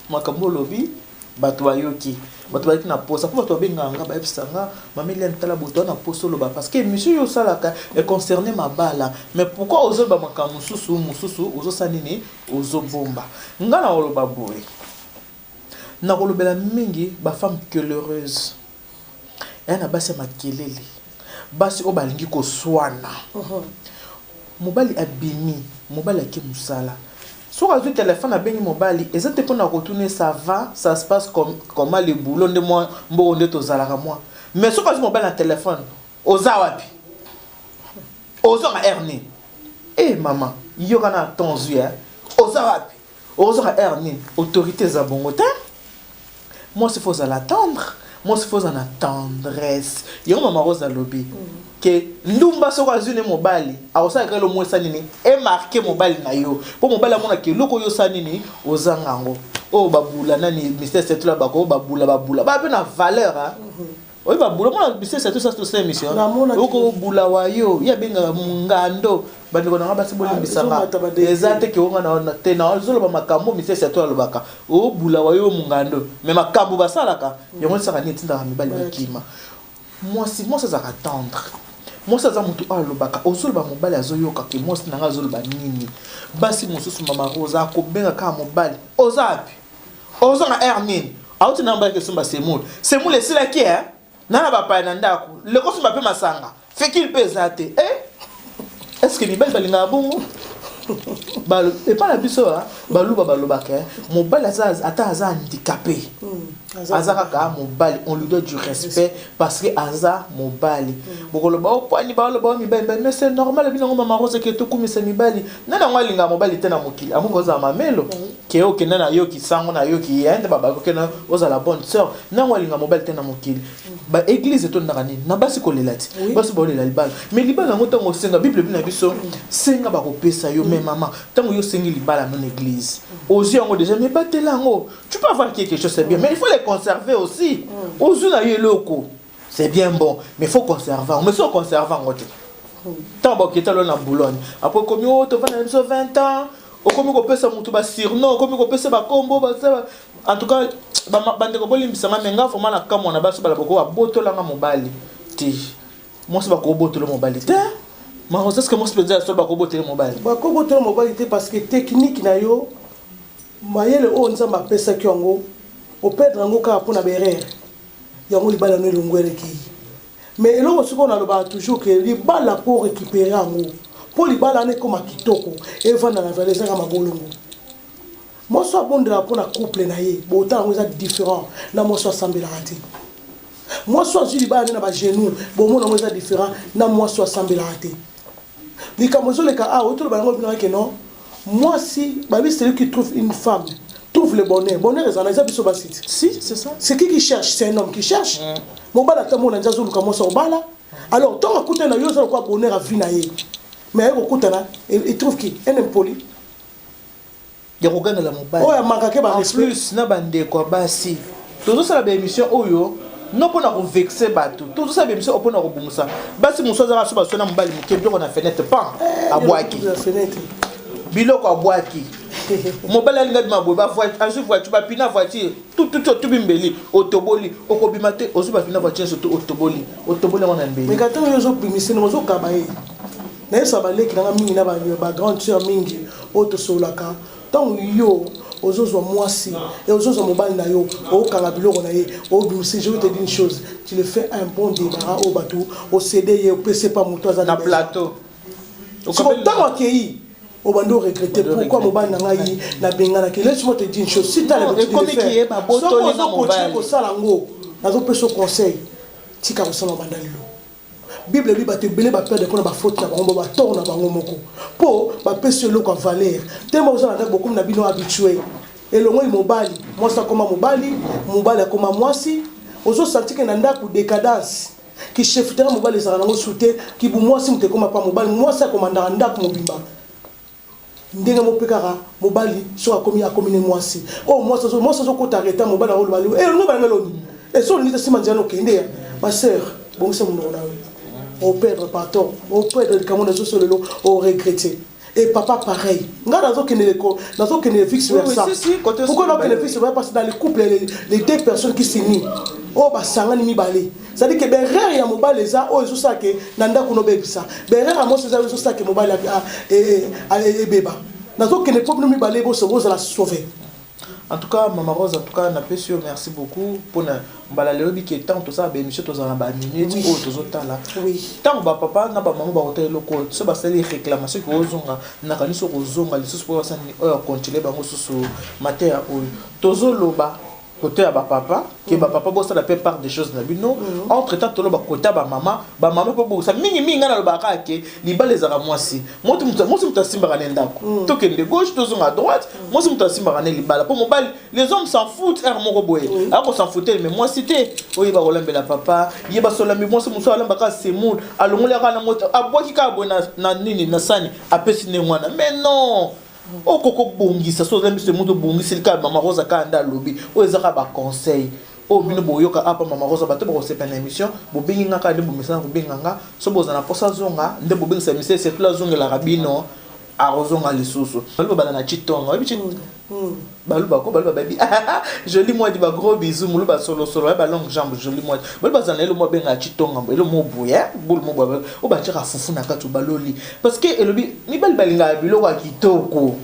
makambo olobi, bato bayoki, bato bazalaki na posa, mpo bato babengaka nga, bayebisa nga: "Mama Eliane, tala boto wana posa oloba, parce que émission oyo osalaka econcerne mabala, mais pourquoi ozoloba makambo mosusu mosusu, ozosala nini, ozobomba?" Nga na koloba boye, nakolobela mingi bafemme querelleuse, eya na basi ya makelele, basi oyo balingi koswana. Mobali abimi, mobali ake mosala, soki azwi telefone, abengi mobali, eza te mpona kotuna ça va, ça se passe comment, le boulot, nde mwa mbongo nde tozalaka mwa. Mais soki azwi mobali na telefone: "Oza wapi? Ozonga heure nini?" E mama, yoka na ton zwi, oza wapi, ozonga heure nini? Autorité eza bongo te. Mwasi faut ozala tendre, mwasi faut ozala na tendresse. Yango Mama Rose alobi ke ndumba soki azwi ne mobali, akosalaka elo mwesa nini emarquer mobali na yo, mpo mobali amonaka eloko oyo osala nini, ozanga yango. Oyo babula nani, Mister Setula, bako babula, babula baa mpe na valeur. Oyo babula mona Mister Setu, sasa tosala émission okobula wa yo, ye abengaka ngando. Bandeko na nga basi, bolimbisanga, eza te ke onga te na ozoloba makambo Mister Setu alobaka, obula wa yo mungando. Mais makambo basalaka yango esaka nini, etindaka mibali bakima mwasi. Mwasi azalaka tendre, mwasi aza motu oyo alobaka, ozoloba, mobali azoyoka ke mwasi na nga azoloba nini. Basi mosusu, Mama Rosa, akobenga kaka mobali: "Oza wapi? Oza na heure nini?" Auti na mbalaki esomba semoule, semoule esilaki e na na bapaya na ndako, leko somba mpe masanga, fekile mpe eza te. Est ce que mibali balingaka bongo? Epai na biso baluba balobaka mobali ata aza handicapé, aza kaka mobali, on lui doit du respect parce que aza mobali. Bokoloba opwani, baloba o mibali, mais c'est normal. Bino Mama Rose ke tokumisa mibali, nani yango alingaka mobali te na mokili? Amoki ozala mamelo ke okende na yoki sango na yoki ye nde babaki okende ozala bonne sœur. Nango alinga mobali te na mokili? Baéglise etondaka nini na basi kolela ti basi baolela libala. Mais libala yango, ntango osenga, Bible ebi na biso: "Senga, bakopesa yo." Mais mama, ntango yo osengi libala no na église, ozwi yango déjà, mais batela yango. Tu peux avoir quelque chose, c'est bien, mais il faut les conserver aussi. Ozwi na yo eloko, c'est bien bon, mais il faut conserver yango. Mais so oconserve yango te, ntango baketa lo na Boulogne, après komi oyo tovanda na biso 20 ans, okomi kopesa motu basurnom, okomi kopesa bakombo. En tout cas, bandeko, bolimbisanga, me nga vraiment na kamwa na basi bala boko babotolanga mobali te. Mwasi bakobotola mobali te, Marosa? Est-ce mwasi mpenza ya solo bakobotela mobali? Bakobotola mobali te, parce que technique na yo, mayele oyo Nzambe apesaki yango, operdre yango kaka mpona baerreur yango, libala no elongo elekei. Mais eloko sikoyo nalobaka toujours ke libala, mpo récupérer yango, mpo libala wana ekóma kitoko, evanda na valeur, ezaka mabolongo. Mwasi abondelaka mpo na couple na ye, botala yango eza différent na mwasi asambelaka te. Mwasi oyo azwi libala nde na bagenou, bomona yango eza différent na mwasi oyo asambelaka te. Likambo ezoleka awa, otoloba yango bino ke non, mwasi babi, celui qui trouve une femme trouve le bonheur. Bonheur ezala eza biso basi te. Si, c'est ça. C'est qui qui cherche? C'est un homme qui cherche. Mobali ata mona nzi azoluka mwasi akobala. Alors ntongo akutani na yo, oza lokola bonheur ya vie na ye, mais aye kokutana, il trouve qui? Un impoli. Ya kogangela mobali. Oyo amakake en barespect. Plus na bandeko ya basi, tozosala baémission oyo no mpona kovexer bato, tozosala baémission oyo mpona kobongisa basi. Mosusu azaka so basio na mobali moke, biloko na fenêtre pan, abwaki. Na fenêtre. Biloko abwaki, mobali alinga bima boye, azwi voiture, bapneu voiture tututi, otubi mbeli, otoboli, okobima te. Ozwi bapneu voiture nyonso to otoboli, otoboli yango na mbeli. Mais kata oyo ozobimisa nde ozokaba ye. Nayebisa baleki nanga mingi na bagrande sœur mingi oyo tosololaka, ntango yo ozozwa mwasi e ozozwa mobali na yo, okanga biloko na ye, obimisi, je vais te dire une chose: tu le fais un bon débarras oyo bato océder ye, opesi pa moto aza na plateau. Siko ntango akei, obandi oregretter: pourquoi mobali na ngai nabenganaki? Laisse-moi te dire une chose: si t'as l'habitude de faire, soki ozocontinuer kosala yango, nazopesa conseil: tika kosala. Banda lelo, Bible ebi bato ebele baperdre mpona bafaute na bango, batort na bango moko, mpo bapesi eloko ya valeur te. Oza na ndako, bokomi na bino habitué, elongoli mobali, mwasi akoma mobali, mobali akoma mwasi. Ozosentir ke na ndako décadence, kichefferie mobali ezalaka nango su te, kibu mwasi moto ekoma pa mobali, mwasi akomandaka ndako mobimba. Ndenge mo mpe kaka mobali soki akomi, akomi ne mwasi oyo, mwasi azokota reta, mobali akoloba elongo balanga eloni eso olingi te, nsima nzela okende ya ma sœur. Bongisa monoko na yo, operdre, pardon, operdre likambo nazoso lelo, oregretter. Et papa pareil, nga nazokende, nazokende vice versa. Pourquoi nazokende vice versa? Parce que dans le couple, les deux personnes qui s'unissent, oyo basangani mibale, c'est-à-dire que berere ya mobali eza oyo ezosala ke na ndako nobebisa, berere ya mwasi eza oyo ezosala ke mobali ebeba. Nazokende mpo bino mibale boso bozala sauvé. En tout cas, Mama Rose, en tout cas napesi yo merci beaucoup mpona mbala lelo. Bike ntango tosala baémission, tozala na baminute oyo tozotala. Ntango bapapa na bamama bakotala eloko oyo, so basali réclamation ke ozonga, nakanisi okozonga lisusu mpo basali oyo acontinuer bango susu mateya oyo tozoloba. Côté ya bapapa, ke bapapa bosala mpe part des choses na bino. Entre temps toloba côté ya bamama, bamama mpo bokisa mingimingi. Ngai nalobaka kaka ke libala ezalaka mwasi, mwasi moto asimbaka ne ndako. Tokende gauche, tozonga droite, mwasi moto asimbaka ne libala, mpo mobali, les hommes s'en foutent. Heure moko boye akos'en foutre, mais mwasi te. Oyeba kolambela papa, yeba solambi. Mwasi mosusu alambaka semoule, alongoli kaka na moto, abwaki kaka boye na nini, na sani, apesi ndenge wana. Mais non, okoki kobongisa. So oza biso moto obongiseli kaka Mama Rosa kaka nde alobi oyo eza kaka baconseil oyo bino boyoka apa Mama Rosa. Bato bakosepela na émission, bobengi nga kaka nde bomesana kobenga nga. So bozala na mposa azonga nde bobengisa mise, surtout azongelaka bino, akozonga lisusu. Baluba bala na chitonga, oyebi baluba ko baluba babi joli mwadi, ba gros bisous. Moluba solosolo ya balongue jambe, joli mwadi. Baluba bazala na elo mo abengaka chitonga, elo mo boye bulu mo boye oyo batiaka fufu na kati, baloli, parce que elobi mibali balingaka biloko ya kitoko.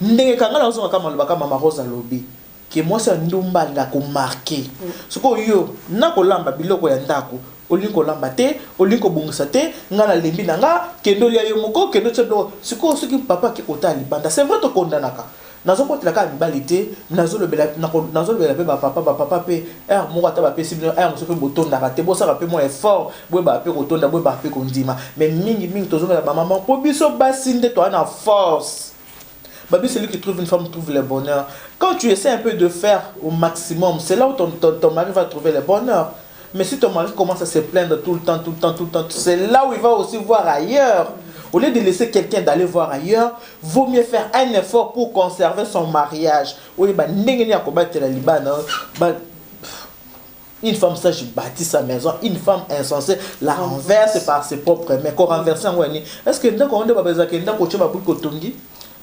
Ndenge kanga nazonga kaka maloba kaka Mama Rose alobi ke mwasi ya ndumba alingaka komarquer. Sikoyo yo na kolamba biloko ya ndako, olingi kolamba te, olingi kobongisa te, ngai nalembi na nga, kende olia yo moko, kende otia biloko. Sikoyo soki papa ake kotala libanda, c'est vrai, tokondanaka. Nazokotela kaka mibali te, nazolobela mpe bapapa. Bapapa mpe, heure moko ata bapesi bino, heure mosusu mpe botondaka te. Bosala mpe mwa effort, boyebaka mpe kotonda, boyebaka mpe kondima. Mais mingimingi tozongela bamama, mpo biso basi nde toza na force. Babi, celui qui trouve une femme trouve le bonheur. Quand tu essaies un peu de faire au maximum, c'est là où ton mari va trouver le bonheur. Mais si ton mari commence à se plaindre tout le temps, tout le temps, tout le temps, c'est là où il va aussi voir ailleurs. Au lieu de laisser quelqu'un d'aller voir ailleurs, vaut mieux faire un effort pour conserver son mariage. Oui, bah, ndenge ni akobatela libala, bah, une femme sage bâtit sa maison, une femme insensée la renverse par ses propres mains. Ko renverser yango yani? Est-ce que ndako nde babezaka ndako otie babuki kotongi?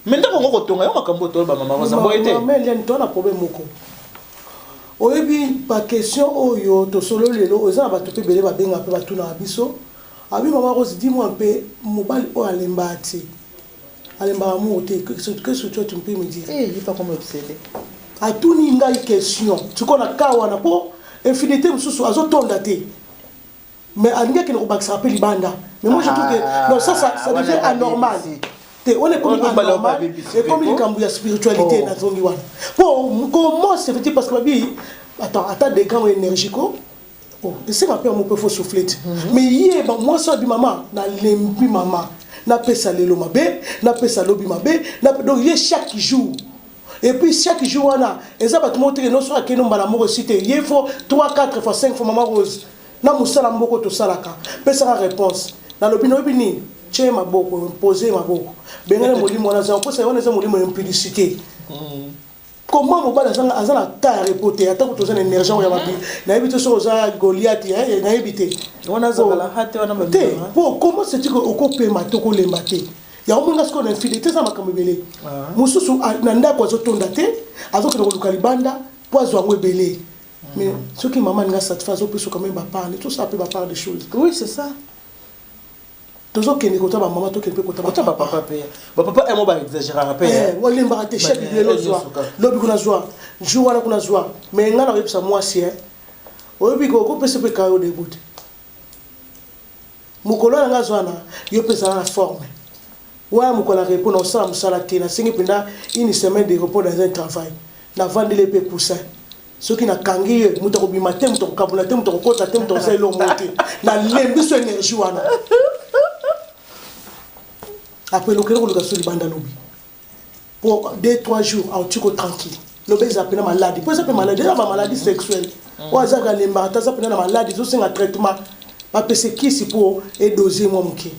Mais ndako ngo kotonga yo makambo toyeba Mama Rosa boye te. Mama Eliane, to na problème moko. Oyebi baquestion oyo tosololi lelo, eza na bato mpe ebele babenga mpe batunaka biso. Abi: "Mama Rose, dis-moi mpe, mobali oyo alembaka te, alembaka amour te, qu'est-ce que toi tu peux me dire?" Eh, il pas comme obsédé. Atuni ngai question sikoyo na ka wana, mpo infidélité mosusu azotonda te, mais alingi akende kobakisaka mpe libanda. Mais moi je trouve que non, ça devient anormal te. Wana ekomi anormal, ekomi likambo ya spiritualité. Nazongi wana po comment se fait-il? Parce que babi, attends, ata degré énergique. Oh, esenga mpe yango mpe faut souffle te. Mais ye mwasi abi mama nalembi, mama napesa lelo mabe, napesa lobi mabe. Donc ye chaque jour, et puis chaque jour wana eza bato moko teke nyonso akende mbala moko esi te. Ye faut 3, 4 fois, 5 fois. Mama Rose, na mosala moko tosalaka, pesaka réponse. Nalobi, nayebi nini, tie maboko, pose maboko, bengana molimo wana. Aza mposa wana, eza molimo ya impudicité. Comment mobali aza na temps ya repos te? Ata kutu oza na énergie ya mabi, nayebi te soki oza Goliath, nayebi te. Wana azalaka te, wana. Te, po comment c'est que okopema te, okolemba te? Yango moninga sikoyo na infidélité eza makambo ebele mosusu. Na ndako azotonda te, azokende koluka libanda mpo azwa yango ebele. Mais soki mama alinga satisfaire, azopesa quand même bapart, tosala mpe bapart des choses. Oui, c'est ça. Tozokende kota bamama, tokende mpe kota. Kota bapapa mpe, bapapa emo baexagéraka mpe. Olembaka te. Chef, lelo zwa, lobi kuna zwa, jour wana kuna zwa. Mais ngai na koyebisa mwasi, oyebi okopesa mpe kayo debout te. Mokolo wana nga zwa na yo mpe ezala na forme wana. Mokolo ya repos na osala mosala te, nasengi mpenza une semaine de repos dans un travail. Navandeli mpe coussin, soki nakangi ye, moto akobima te, moto akokabula te, moto akokota te, moto akosala eloko moko te. Nalembi so énergie wana. Après lokele koluka so libanda, lobi po 2, 3 jours aotiko tranquille. Lobi eza mpena maladi, mpo eza mpe maladi, eza bamaladi sexuelle oyo azaka alembaka te. Aza mpena na maladi, ezosenga traitement, bapesa kisi mpo edose mwa moke,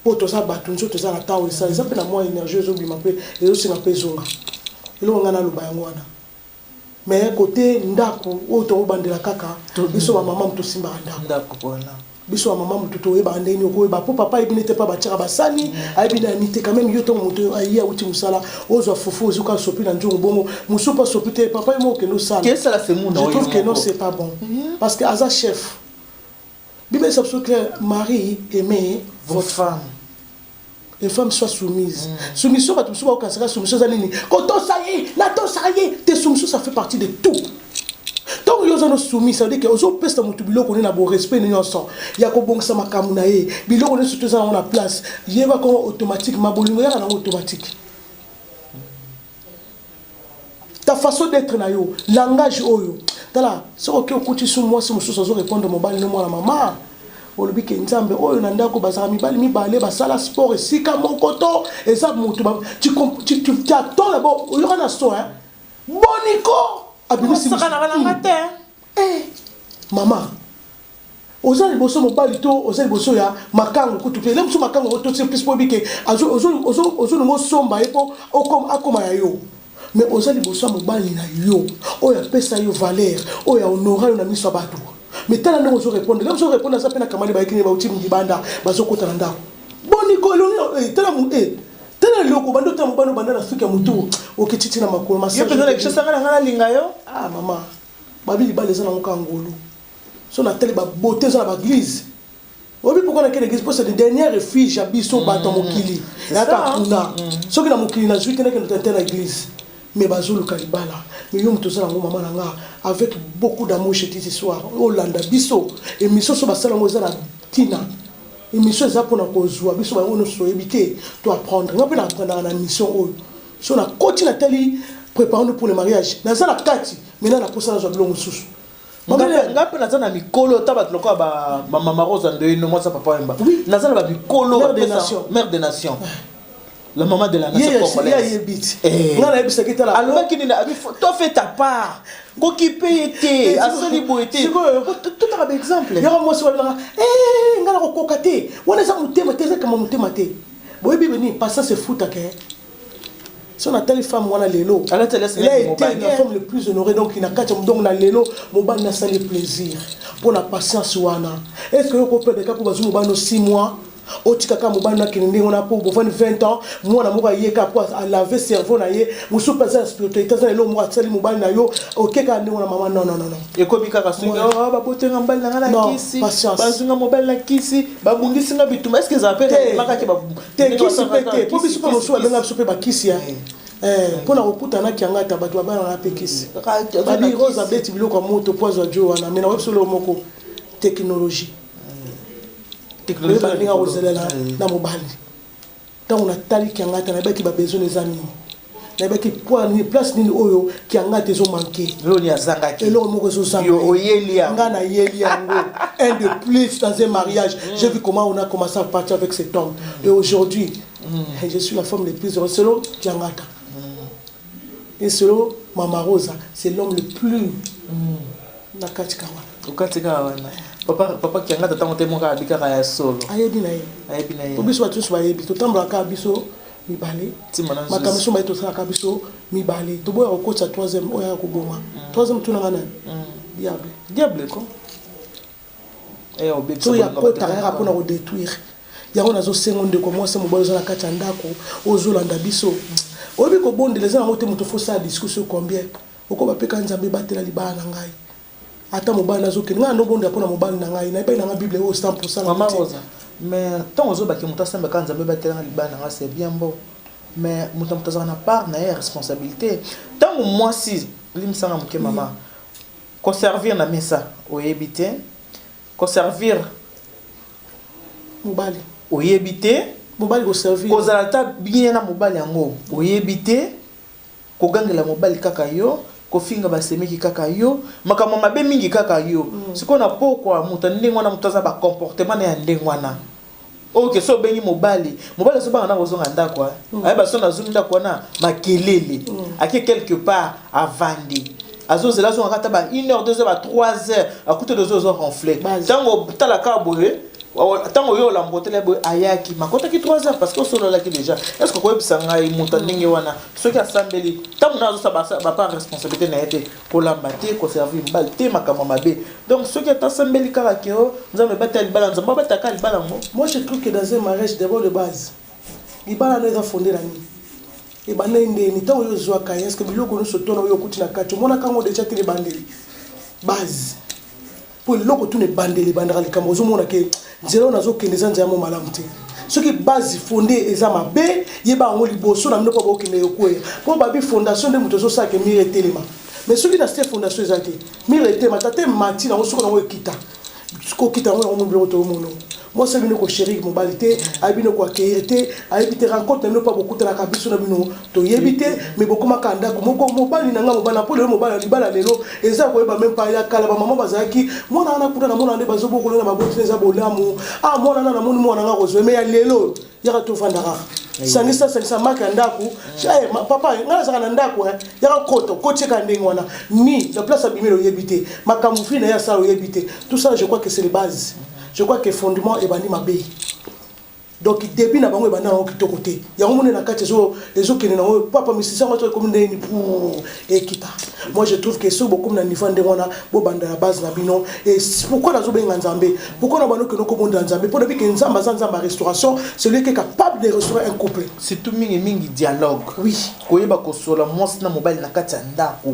mpo toza bato, nzoto eza na ntango esala, eza mpe na mwa énergie ezobima mpe ezosenga mpe ezonga. Eloko ngai naloba yango wana. Mais kote ndako oyo tokobandela kaka biso bamama, moto osimbaka ndako. Ndako wana. Biso bamama, motu toyebaka ndenge nini okoyeba, mpo papa ayebi nete mpa batiaka basani, ayebi nani te. Quand même yo, ntongo moto aye awuti mosala, ozwa fufu, ozuka sopi na nzungu, bongo mosusu mpo asopi te, papa ye moko okende osala. Kesala semuna. Je trouve que non, c'est pas bon, parce que aza chef. Bible esa biso clair: mari, aimez votre femme. Les femmes soient soumises. Soumission, bato mosusu bakokanisaka soumission eza nini, kotosa ye, natosa ye te. Soumission, ça fait partie de tout. Ntango yo oza no soumis, ça veut dire que ozopesa motu biloko nde na borespect nyonso ya kobongisa makambo na ye, biloko nyonso to eza nango na place. Yeba kongo automatiquement bolingo yaka nango automatique. Ta façon d'être na yo, langage oyo, tala soki oke okuti su mwasi mosusu azorépondre mobali no, mwana mama, olobi ke Nzambe oyo na ndako bazalaka mibali mibale, basala sport esika moko to eza motu. Tu attends d'abord, oyoka na so boniko abimisi. Osakanaka nanga te. Eh, mama, oza liboso mobali to oza liboso ya makango kutu te. Ele mosusu makango otosi plus mpo oyebi ke ozolinga osomba ye mpo akoma ya yo. Mais oza liboso ya mobali na yo oyo apesa yo valeur, oyo ahonora yo na miso ya bato. Mais tala ndenge ozorépondre, ndenge ozorépondre, aza mpe na kamani, bayeki nde bauti libanda, bazokota na ndako. Boniko elongi, tala tala eloko bandi otala mobali, obanda na suki ya motu, okititi na makolo. Yo mpenza na Kinshasa, nga na nga nalinga yo. Ah mama, babi libala eza nango kaka ngolu. So natali babote eza na baeglise, oyebi pourquoi nakende église? Mpo c'est le dernier refuge ya biso bato ya mokili. Yaka kuna, soki na mokili nazwi te, nakende te na église. Mais bazoluka libala, mais yo moto oza nango. Mama na nga, avec beaucoup d'amour je dis ce soir, olanda biso émission so basala yango eza na ntina. Émission eza mpona kozwa biso bango nyonso toyebi te, to apprendre. Nga mpe na apprendaka na mission oyo. So nakoti, natali Préparons-nous pour le mariage, naza na kati. Maintenant naposa nazwa biloko mosusu. Nga mpe naza na mikolo ta bato lokola bamama Rosa Ndoyino, mwasi papa Wemba. Naza na bamikolo. Mère des nations. Mère des nations, la maman de la nation congolaise. Ayebi ti nga nayebisaki, tala. Alobaki nini? Abi to fait ta part, kokipe ye te, asali boye te, totaka baexemple. Yaka mwasi walelaka nga na kokoka te, wana eza motema te, eza kama motema te. Boyebi beni patience efutaka. So natali femme wana lelo, elle a été la femme le plus honorée. Donc na kati ya donc na lelo mobali nasali plaisir mpo na patience wana. Est ce que yo koperdre kaka mpo bazwi mobali no 6 mois, otika kaka mobali nakende ndenge wana mpo bovandi 20 ans, mwana moko aye kaka mpo alave cerveau na ye, mosusu mpe aza na spiritualité, aza na eloko moko asali mobali na yo, oke kaka ndenge wana? Mama, non, non, non. Ekomi kaka soki babotenga mobali na nga na kisi, bazwinga mobali na kisi, babungisinga bitumba, est ce que ezala mpe makaki? Te, kisi mpe te, mpo biso mpe mosusu babenga biso mpe bakisi ya mpona kokutanaki yanga. Ata bato babalaka mpe kisi, babi Rose abeti biloko ya moto po azwa jo wana. Mais nakoyebi solo moko, technologie oyeba ndenge akozelela na mobali. Ntango nataliki yanga, ata nayebaki babesoin eza nini. Nayebaki point nini, place nini oyo Kiangata ezomanke. Eloko azangaki. Eloko moko ezozanga. Oyeli yango. Nga nayeli yango. Un de plus dans un mariage. J'ai vu comment on a commencé à partir avec cet homme et aujourd'hui je suis la femme le plus heureuse selon Kiangata et selon Mama Rosa. C'est l'homme le plus na kati ka wana. Okati kaka wana, papa, papa Kiangata, ntango te moko abi kaka ya solo. Ayebi na ye. Ayebi na ye. Po biso bato nyonso bayebi, totambolaka biso mibale. Ntima na makambo nzuzi. So baye tosalaka biso mibale, toboya kokotisa troisième oyo aya koboma. Troisième, tunanga nani? Diable. Diable ko eya obebisa So ya bolingo bato. kotaka yaka mpona kodétruire yango. Nazosenga ndeko mwasi, mobali oza na kati ya ndako, ozolanda biso, oyebi kobondela eza nango te. Moto fosala discours sur combien okoba mpe ka Nzambe ebatela libala na ngai. Ata mobali nazokende, ngai nandobondela mpona mobali na ngai, nayebai nanga Bible oyo 100. Mama Rosa, mais ntango ozobaki moto asambaka Nzambe ebatelanga libala na nga, c'est bien beau, mais moto na moto azalaka na part na ye ya responsabilité. Ntango mwasi limisanga moke, mama, koservir na mesa oyebi te, koservir mobali oyebi te, mobali koservir, kozala ata bien na mobali yango oyebi te, kogangela mobali kaka yo, kofinga basemeki kaka yo, makambo mabe mingi kaka yo. Sikoyo na pokwa, moto ya ndenge wana, moto aza bacomportement na ya ndenge wana oyo ke so obengi mobali, mobali azobanga na kozonga ndako. Ayeba so nazongi ndako wana makelele. Ake quelque part, avandi, azozela azongaka ata ba 1 heure, 2 heures, ba 3 heures, akuti ozo ozo ronfle. Ntango otala kaka boye, ntango oyo olamba otala boye, ayaki makotaki 3 heures parce que osololaki déjà. Est ce que koyebisa ngai, moto ya ndenge wana, soki asambeli, ntango na azosala bapart responsabilité na ye te, kolamba te, koservir mobali te, makambo mabe, donc soki ata asambeli kaka ke o Nzambe ebatela libala, Nzambe abataka libala yango? Moi, je trouve que dans un mariage, d'abord de base, libala no eza fondé na nini? Ebanda ndeni? Ntango oyo ozwaka ye, est-ce biloko nyonso tona oyo okuti na kati omonaka yango déjà te? Ebandeli, base, mpo eloko tuna ebandeli ebandaka likambo ozomona ke nzela oyo nazokende eza nzela mo malamu te. Soki base fondé eza mabe, yeba yango liboso na bino mpo bokende ekweya, mpo babi fondation nde moto ezosalaka mur etelema. Mais soki na se fondation eza te, mur etelema tata emati nango, soki nango ekita, kokita yango, yango biloko toomona. Mwasi ayebi bino kochérir mobali te, ayebi bino koaccueillir te, ayebi te rencontre na bino mpo bokutanaka. Biso na bino toyebi te, mais bokomaka ndako moko. Mobali na nga, mobali na mpo lelo, mobali libala lelo eza koyeba même pas. Ya kala, bamama bazalaki mwana wana kuna, namona nde bazobokola na baboti, eza bolamu. Ah, mwana na namoni mwana nga kozwa. Mais ya lelo, yaka tovanda kaka, sangisa sangisa maki ya ndako. Papa, ngai nazalaka na ndako, yaka kota kotieka ndenge wana ni na place abimeli, oyebi te makambo fi na ye asala, oyebi te. Tout ça, je crois que c'est les bases. Je crois que fondement ebandi mabe. Donc début na bango ebanda nango kitoko te. Yango mone na kati ezokende nango papa misisi yango ekomi ndenge pour ekita. Moi, je trouve que soki bokomi na niveau ndenge wana, bobanda na base na bino. Et pourquoi nazobenga Nzambe? Pourquoi na bano keno kobondela Nzambe? Mpo nayebi ke Nzambe aza Nzambe ya restauration, celui qui est capable de restaurer un couple. Surtout mingimingi dialogue. Oui. Koyeba kosola mwasi na mobali na kati ya ndako,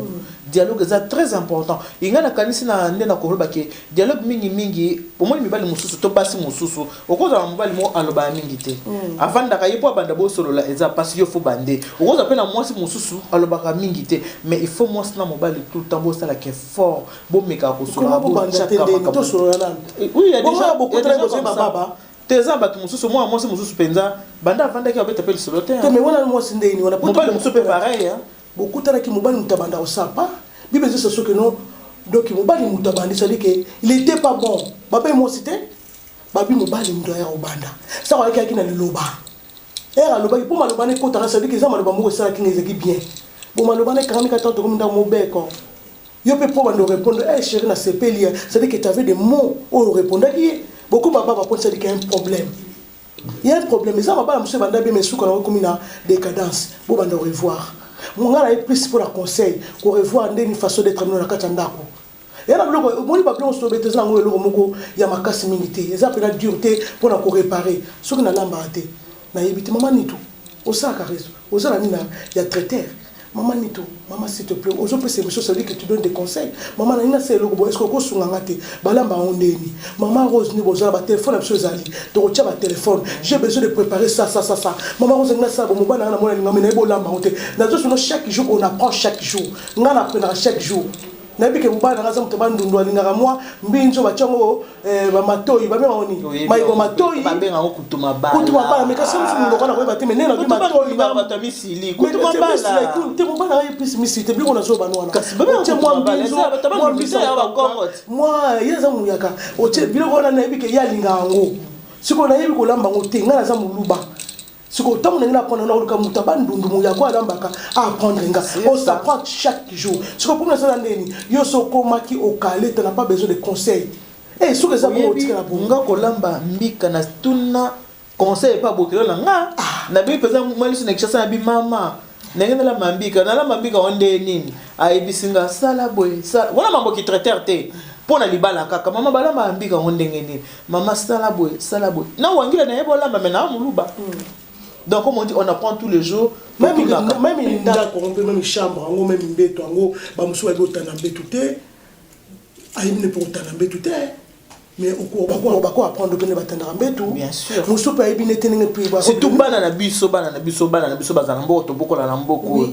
dialogue eza très important. Ingai nakanisi na nde na koloba ke dialogue mingimingi, omoni mibali mosusu to basi mosusu, okozala mobali moko alobaka mingi te, avandaka ye mpo abanda bosolola eza mpasi, yo faut bande. Okozala mpe na mwasi mosusu alobaka mingi te, mais il faut mwasi na mobali tout le temps bosalaka effort, bomekaka kosolola. Tosolola nanu. Oui, il y a déjà te. Eza bato mosusu, mwana mwasi mosusu mpenza, banda avandaki abeta mpe lisolo te. Te, mais wana mwasi ndeni wana? Mobali mosusu mpe pareil. Bokutanaki, mobali moto abanda kosapa. Bible ezosa soki no, donc mobali moto abandi, c'est-à-dire que il était pas bon. Babe mwasi te, babi mobali moto aya kobanda sako ayaki, ayaki na liloba ere alobaki mpo maloba na ekotaka, c'est-à-dire que eza maloba moko esalaki nga ezalaki bien. Bon, maloba na ekangami kaka tokomi ndako mobeko, yo mpe mpo bando répondre: "Eh chéri, nasepeli." C'est-à-dire que tu avais des mots oyo orépondaki ye. Bokoma baba mpo c'est-à-dire qu'il y a un problème, il y a un problème. Eza mabala mosusu ebanda bien, mais suka nango ekomi na décadence. Bobanda revoir. Nga na ye plus mpo na conseil, korevoir ndeni façon d'être bino na kati ya ndako. Eya na biloko omoni, babiloko mosusu obete eza yango eloko moko ya makasi mingi te, eza mpena dur te mpona koréparer. Soki nalambaka te, nayebi te. Mama Nitu, osalaka réseau, oza na nini ya traiteur. Mama Nito, mama, s'il te plaît, ozopesa émission, ça veut dire que tu donnes des conseils. Mama, nalingi nasala eloko boye, est ce que okosunganga te? Balamba yango ndeni? Mama Rose, nde bozala batelefone na biso ezali, tokotia batelefone. J'ai besoin de préparer ça, ça, ça, ça. Mama Rose, alingi nasala bo mobali nanga, namona alingami, nayebi olamba yango te. Nazosunga. Chaque jour on apprend, chaque jour nga na apprenaka, chaque jour. Nayebi ke mobali nanga aza moto bandundu, alingaka mwa mbinzo batyango eh, bamatoi, babengango nini, mayebo matoi, babengango kutu mabala, kutu mabala. Mais kasi mosu monoko nakoyeba te, mais ndenge nabi matoi bato ya misili, kutu mabala te. Mobali nanga ye plus misili te, biloko nazoba wana otie mwa mbinzo, mwa mbisa, mwa ye aza muyaka, otie biloko wana, nayebi ke ye alingaka yango. Sikoyo nayebi kolamba yango te, ngai naza moluba. Sikoyo ntango ndenge na apprendre, nakoluka moto ya bandundu moyako alambaka, aapprendre nga. On s'apprend chaque jour. Sikoyo mpo nasala ndeni yo so okomaki okale, t'en as pas besoin de conseil. Eh, soki eza bongo, otikala bongo. Nga kolamba mbika, na tuna conseil epa bokelo na nga. Nabi mpenza mwaliso na Kinshasa, nabi: "Mama, ndenge nalamba mbika, nalamba mbika ngo nde nini?" Ayebisi nga: "Sala boye, sala wana." Mamboki traiteur te mpo na libala kaka. "Mama, balamba mbika ngo ndenge nini?" "Mama, sala boye, sala boye." Na wangila nayebi olamba, mais naa moluba. Donc comme on dit, on apprend tous les jours. Même ndako yango mpe, même chambre yango, même mbeto yango, bamosusu bayebi otanda mbeto te, ayebi ne mpo kotanda mbeto te, mais bako apprendre mpe nde batandaka mbetu. Bien sûr. Mosusu mpe ayebi nete ndenge mpe Surtout bana na biso, bana na biso, bana na biso bazala na mboka, tobokola na mboka oyo.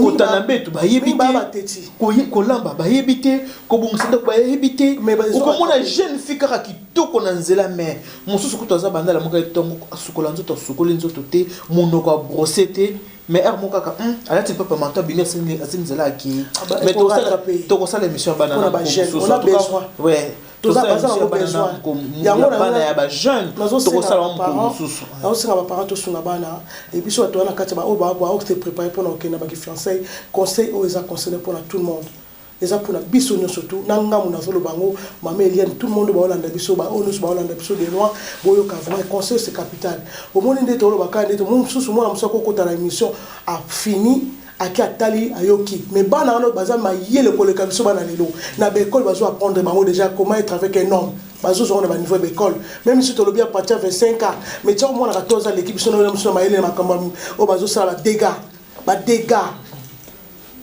Kotanda mbeto bayebi te, kolamba bayebi te, kobongisa ndako bayebi te. Okomona jeune fille kaka kitoko na nzela, mais mosusu kutu aza bandala moko etongo, asukola nzoto, asukoli nzoto te, monoko abrosse te, mais heure moko kaka alati papa manto, abimi, asili nzela, akei. Mais tokosala émission ya bana bana ya bajeune, tokosala mokolo mosusu. Nazosenga baparent tosunga bana. Et biso bato wana kati ya oyo baose préparé mpona kokende baki fiançailles, conseil oyo eza concerné mpona tout le monde, eza mpona biso nyonso tu. Na ngambu nazoloba yango, mama Eliane, tout le monde baolanda biso, baoyo nyonso baolanda biso de loin, boyoka vraiment conseil, c'est capital. Omoni nde toloba kaka nde mosusu, mwana mosusu akokota na émission, afini, ake atali, ayoki. Mais bana wana baza mayele koleka biso bana lelo. Na baekole bazo apprendre bango déjà comment être avec un homme, bazozwa na baniveau ya baekole. Même si tolobi à partir ya 25 ans, mais tia omwana 14 aleki biso na biso na mayele na makambo oyo bazosala badégâts, badégâts,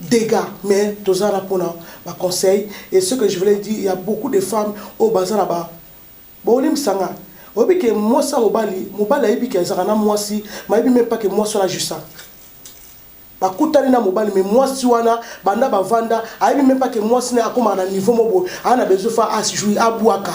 dégâts. Mais toza na mpona baconseil. Et ce que je voulais dire, il y a beaucoup de femmes oyo baza na ba bolimbisanga, oyebi ke mwasi ya mobali, mobali ayebi ke azalaka na mwasi, mayebi même pas ke mwasi wana jusa bakutani na mobali. Mais mwasi wana banda bavanda, ayebi même pas ke mwasi na akomaka na niveau mo boye, aa na besoin fa ajouir, abwaka.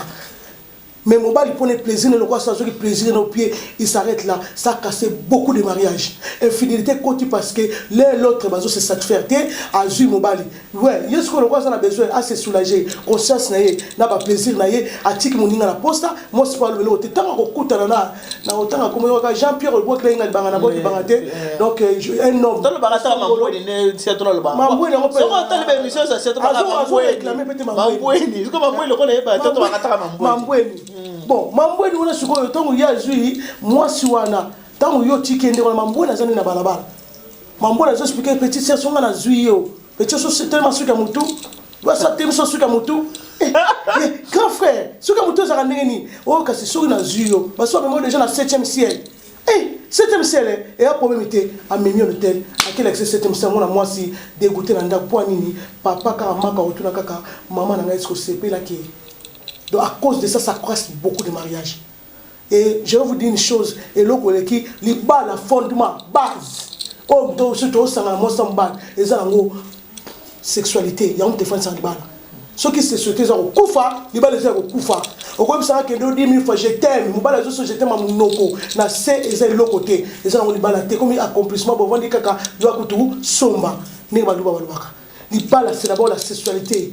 Mais mobali, mpona plaisir ne lokwa soki plaisir na pied, il s'arrête là. Ça casse beaucoup de mariages, infidélité koti, parce que l'un et l'autre bazo se satisfaire te. Azwi mobali, ouais, ye sikoyo lokwa aza na besoin ase soulager conscience na ye na baplaisir na ye, atiki moninga na posta. Mwasi po alobeli te ntango akokutana na otanga komoyoka Jean Pierre olobwakela ye nga libanga na boki libanga te. Donc un homme Tolobaka taka mambweni ne sia tolobaka. Mambweni yango mpe. Soko otali baémission eza sia tolobaka azoréclame mpe te. Mambweni, siko mambweni lokola yeba te, tolobaka taka mambweni. Mambweni, bon, mambweni wana sikoyo, ntango ye azwi mwasi wana, ntango yo otiki ye ndenge wana, mambweni aza nde na balabala. Mambweni azo expliquer petite sœur: "Songa nazwi yo, petite sœur, telema, suki ya motu basa telemi so, suki ya motu. Grand frère, suki ya motu ezalaka ndenge nini oyo? Kasi soki nazwi yo, basi bamemi déjà na 7e ciel." 7e ciel eya problème te. Amemi yo hotel, akelakisa 7e ciel, mwana mwasi dégoûté na ndako. Mpo nini? Papa kaka maka otuna kaka: "Mama na ngai, eske osepelaki?" Donc à cause de ça, ça casse beaucoup de mariages. Et je vais vous dire une chose: eloko eleki libala, fondement, base oyo soki tozosangana mwasi na mobali, eza yango sexualité. Yango moto efandisaka libala. Soki sexualité eza kokufa, libala eza ya kokufa. Okoyebisaka kende o 10 000 fois "je t'aime", mobali azoso "je t'aime" ya monoko na se, eza eloko te, eza yango libala te. Komi accomplissement, bovandi kaka yo akutu somba. Ndenge baluba balobaka, libala c'est d'abord la sexualité.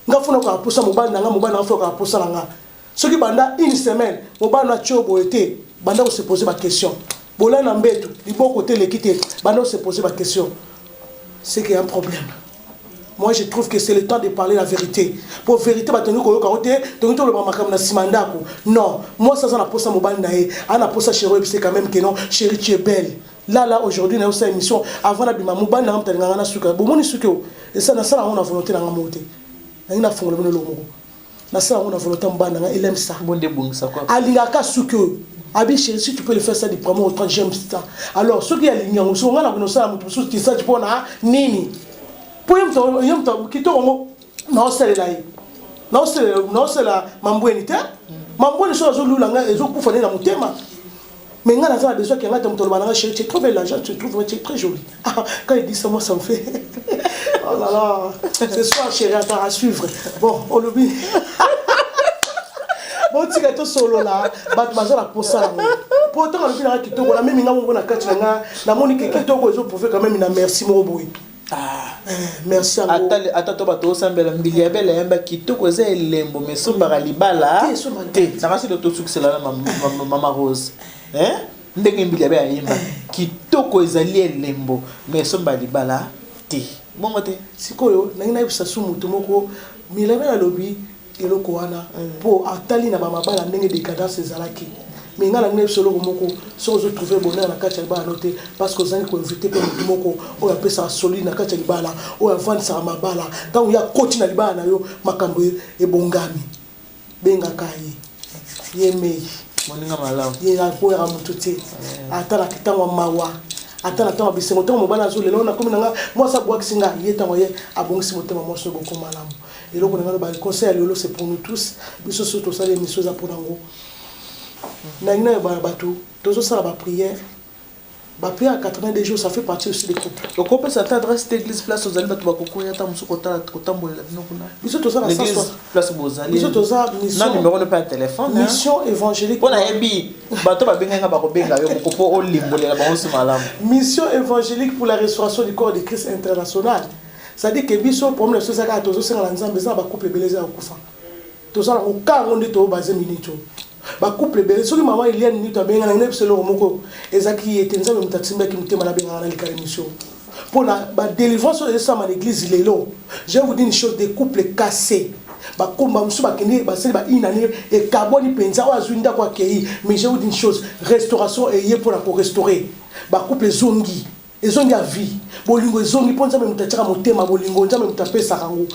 Nga funa kaka posa mobali na nga, mobali na nga funa kaka posa na nga. Soki banda une semaine mobali na tio boye te, banda kose poser baquestion. Bolai na mbeto, liboko te, eleki te, banda kose poser baquestion, c'est qu'il y a un problème. Moi, je trouve que c'est le temps de parler la vérité. Pour vérité, batongi koyoka o te, tongi toloba makambo na nsima ndako. Non, mwasi aza na posa mobali na ye, aza na posa chéri oyebise quand même que non, chéri, tu es belle. Là là, aujourd'hui nayosala émission, avant nabima, mobali na nga moto alinganga na suka. Bomoni suki oyo esa, nasala yango na volonté na nga moko te. Nangi nafongola bino eloko moko, nasala yango na volonté ya mobali na nga. Il aime ça. Bonde ebongisa quoi? Alingaka suki oyo, abi: "Chéri, si tu peux le faire ça du premier au 30, j'aime ça." Alors soki alingi yango, soki nga na kosala moto mosusu tisaki mpo na nini? Mpo ye moto kitoko yango naosalela ye, naosalela mambweni te. Mambweni soki azolula ngai, ezokufa nde na motema. Mais nga naza na besoin ke nga te moto aloba nanga: "Chéri, tu es trop belle, l'argent, tu trouves, tu es très jolie." Ah, quand il dit ça, moi, ça me fait Oh là là, ce soir, chérie, attends, à suivre. Bon, olobi, botika tosolola. Bato baza na posa yango po ntango alobi nanga kitoko, namemi nga moko na kati na nga, namoni ke kitoko ezoprouve quand même na merci moko boye. Eh, merci yango. Ata to bato osambela mbili ya bele yamba kitoko eza elembo, mais esombaka libala Te, esombaka. Te. Nakasi to tosukisela na Mama Rose. Hein? Ndenge mbili ya bele ayemba, kitoko ezali elembo, mais esomba libala te, bongo te. Sikoyo nangi nayebisa su motu moko, Mirabel alobi eloko wana mpo atali na bamabala ndenge décadence ezalaki. Mais ngai nangi nayebisa eloko moko: soki ozotrouve bonheur na kati ya libala no te, parce que ozangi koinvite mpe motu moko oyo apesaka solide na kati ya libala, oyo avandisaka mabala. Ntango ye akoti na libala na yo, makambo ebongami. Bengaka ye, ye mei. Moninga malamu. Ye akoyaka motu te, ata na ntango ya mawa, ata na ntango ya bisengo. Ntango mobali azolela oyo nakomi na nga, mwasi abwakisi nga ye, ntango ye abongisi motema mwasi oyo, boko malamu. Eloko na nga loba, conseil ya lelo, c'est pour nous tous. Biso so tosali émission, eza mpona ngo. Nangi nayeba bato tozosala baprière, baprière ya 82 jours, ça fait partie aussi des couples. Okopesa ata adresse d'église, place ozali, bato bakokoya ata mosusu kotala, kotambolela bino kuna. Biso toza na L'église, 160 place bozali. Biso toza na mission numéro no mpe ya telefone, hein? Mission évangélique. Mpo nayebi bato babenganga, bakobenga yo moko mpo olimbolela bango so malamu. Mission évangélique pour la restauration du corps de Christ international. C'est-à-dire que biso, problème na biso eza kaka tozosenga na Nzambe. Eza na bacouple ebele eza ya kokufa, toza nango ka yango nde toyobaze minute oyo, bacouple ebele. Soki mama Eliane Nito abengana ngai, biso eloko moko ezalaki ye te. Nzambe moto atimbaki motema nabengaka na likala émission mpona badélivrance oyo ezosama na église lelo. Je vous dis une chose: des couples cassés, bakomba mosusu bakende, basali ba une année, ekabwani mpenza, oyo azwi ndako akei. Mais je vous dis une chose: restauration eye mpona korestaurer bacouple. Ezongi, ezongi ya vie, bolingo ezongi, mpo Nzambe moto atiaka motema bolingo, Nzambe moto apesaka yango.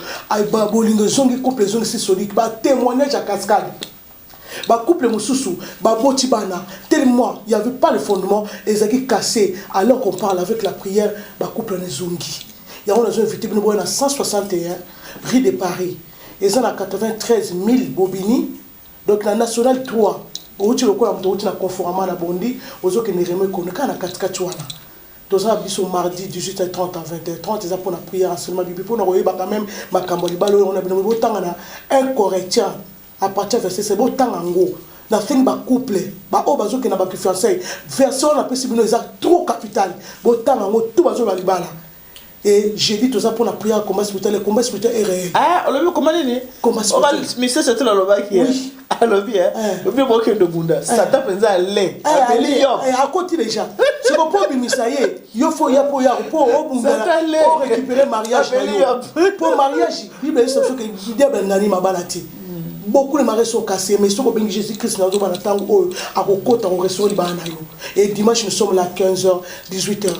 Bolingo ezongi, couple ezongi si solide. Batémoignage ya cascade, bacouple mosusu baboti bana, tellement il y avait pas le fondement, ezalaki cassé. Alors qu'on parle, avec la prière, bacouple wana ezongi. Yango nazo invité bino boya na 161 rue de Paris, eza na 93 000 Bobigny, donc na National 3. Outi lokola moto outi na Conforama na Bondi, ozokende Remo Ekono, kaka na katikati wana. Toza na biso mardi 18h30 à 20h30, eza mpona prière, enseignement bible, mpona koyeba quand même makambo ya libala oyo na bino. Botanga na 1 Corinthiens à partir verset 7, botanga yango. Nasengi bacouple baoyo bazokende na bafiançailles, verset wana napesi bino eza trop capital, botanga yango tout bazoyeba libala. Et jeudi toza mpona prière, combat spirituel. Le combat spirituel est réel. Ah, olobi koma nini? Combat spirituel. Misese te alobaki. Oui. Alobi obi bokende bunda Satan mpenza ale. Eh, apeli ale, yo. eh, akoti déjà. Siko mpo obimisa ye, yo fo ya mpo ya mpo obundana, Satan le. orécupérer mariage na Apeli yo. yo. Mpo mariage, Bible eyebisa biso ke diable alingani mabala te. Beaucoup de mariages sont cassés, mais soki obengi Jésus Christ na ozobana, ntango oyo akokota korestaurer libala na yo. Et dimanche, nous sommes là 15h 18h,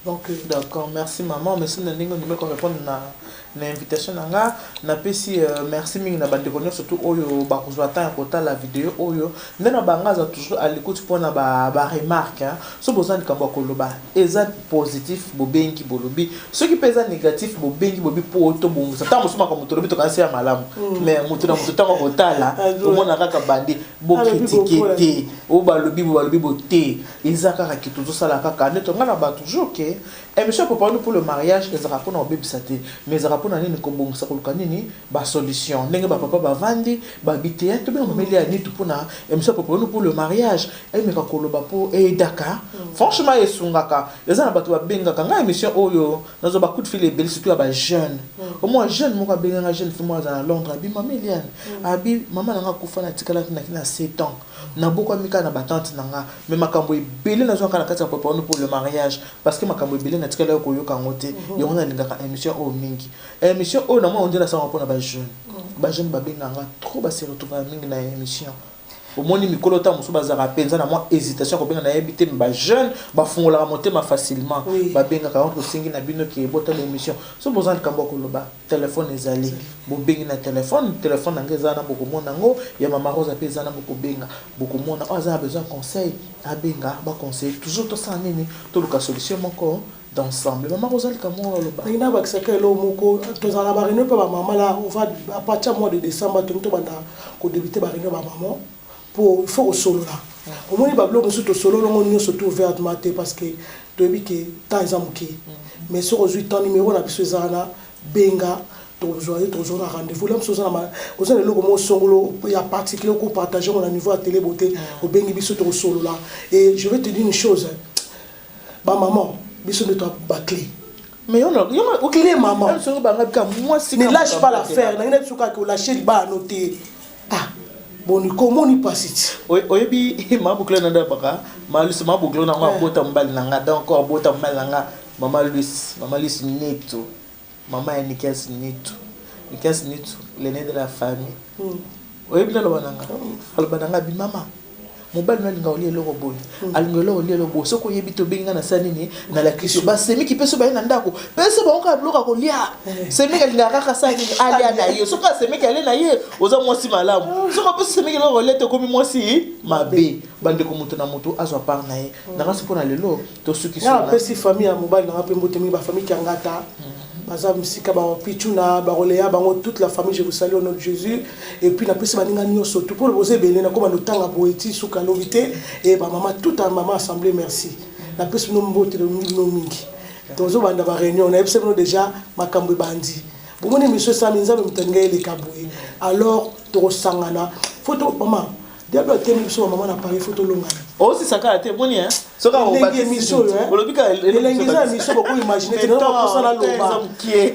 donc D'accord, merci maman, merci na ndenge ondimi korépondre na invitation na nga. Napesi merci mingi na bandeko nyonso surtout oyo bakozwa temps ya kotala video oyo. Nde na bango aza toujours à l'écoute mpona baremarque ba. So boza likambo ya koloba, eza positif, bobengi bolobi. Soki mpe eza négatif, bobengi bobi, mpo tobongisa. Ntango mosusu makambo tolobi tokanisi ya malamu, mais moto na moto ntango akotala omona kaka bandi bocritiquer te. Oyo balobi bo, balobi bo te, eza kaka ke tozosala kaka nde tonga na bato toujours ke émission Préparons pour le mariage ezalaka mpona kobebisa te, mais ezalaka mpona nini? Kobongisa, koluka nini? Basolution. Ndenge bapapa bavandi babi te, tobenga mameli ya nitu mpona émission Préparons pour le mariage, emeka koloba mpo eyedaka. Franchement esungaka. Eza na bato babengaka ngai émission oyo, nazwa bacoup de fil ebele, surtout ya bajeune. Omwa jeune moko abenganga, jeune fille moko aza na Londres, abi: "Mama Eliane," abi, "mama na nga akufa, natikalaki naki na 7 ans, nabokwami kaka na batante na nga, mais makambo ebele nazwaka na kati ya Préparons pour le mariage, parce que makambo ebele natikalaki koyoka yango te. Yango nalingaka émission oyo mingi." Émission oyo namona onde nasalaka mpona bajeune. Bajeune babenganga trop, base retrouvaka mingi na émission. Omoni mikolo ntango mosusu bazalaka mpenza na mwa hésitation kobenga, nayebi te, mais bajeune bafungolaka motema facilement. Babengaka yango. Tosengi na bino ke botala émission. So boza likambo ya koloba, telefone ezali, bobengi na telefone. Telefone na ngai eza na, bokomona yango. Ya Mama Rosa mpe eza na, bokobenga, bokomona. Oyo aza na besoin conseil, abenga, baconseil. Toujours tosala nini? Toluka solution moko d'ensemble. Mama Rosa, likambo moko aloba. Ndenge nabakisaka eloko moko, tozala na baréunion mpe bamama la. On va à partir mois de décembre, tongi tobanda kodébute baréunion bamama, po il faut kosolola. Omoni, babiloko mosusu tosolola yango nyonso to ouvertement te, parce que toyebi ke temps eza moke. Mais soki ozwi temps, numéro na biso eza wana. Benga, tokozwa yo, tokozwa na rendez-vous. La mosusu oza na eloko moko songolo ya particulier okopartage yango na niveau ya télé beauté, obengi biso, tokosolola. Et je vais te dire une chose, bamaman, biso nde toa baclé. Mais yo yo Clé, maman. Soki banga bika mwasi. Ne lâche pas l'affaire. Nangi na biso kaka olâche libala no te. Ah boni, komoni pasi ti. Oyebi mabukle na ndabaka malusi mabukle nango abota mobali na nga, donc abota mobali na nga, mama Luis, mama Luis Neto, mama ya Nikias Neto, Nikias Neto, l'aîné de la famille. Oyebi naloba na nga, aloba na nga bi mama, mobali no alinga olia eloko boye, alinga eloko olia eloko boye. Soki oyebi te, obengi nga na sa nini, nalakisi yo. Basemiki mpe so baye na ndako, pesa bango kaka biloko ya kolia. Semiki alingaka kaka sa nini, alia na ye. Soki asemiki ale na ye, oza mwasi malamu. Soki opesi semiki eloko kolia te, okomi mwasi mabe. Bandeko, moto na moto azwa part na ye. Nakasi mpona lelo tosukisi. Nga napesi famille ya mobali nanga mpe mbote mingi, bafamille Kiangata baza misika, bapichuna, bakoleya bango, toute la famille, je vous salue au nom de Jésus. Et puis napesi baninga nyonso tu mpona boza ebele, nakoma notanga boye ti suka alobi te. E bamama, toute mama assemblée, merci, napesi bino mbote bino mingi. Tozobanda baréunion, nayebisa bino déjà makambo ebandi. Bomoni émission esami, Nzambe moto alinga eleka boye. Alors tokosangana, faut to mama diable atemi biso bamama na Paris, faut tolongana. Osisa kaka te, moni soki Elengi émission oyo, olobi kaka. Elengi eza émission, bokoimagine te nakosa naloba,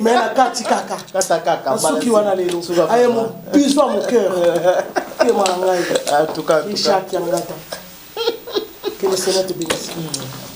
mais na kati kaka. Kata kaka. Nasuki wana lelo, aye mo bisou à mon cœur, tema na ngai. En tout cas, en tout cas. Richard Kiangata, que le Seigneur te bénisse.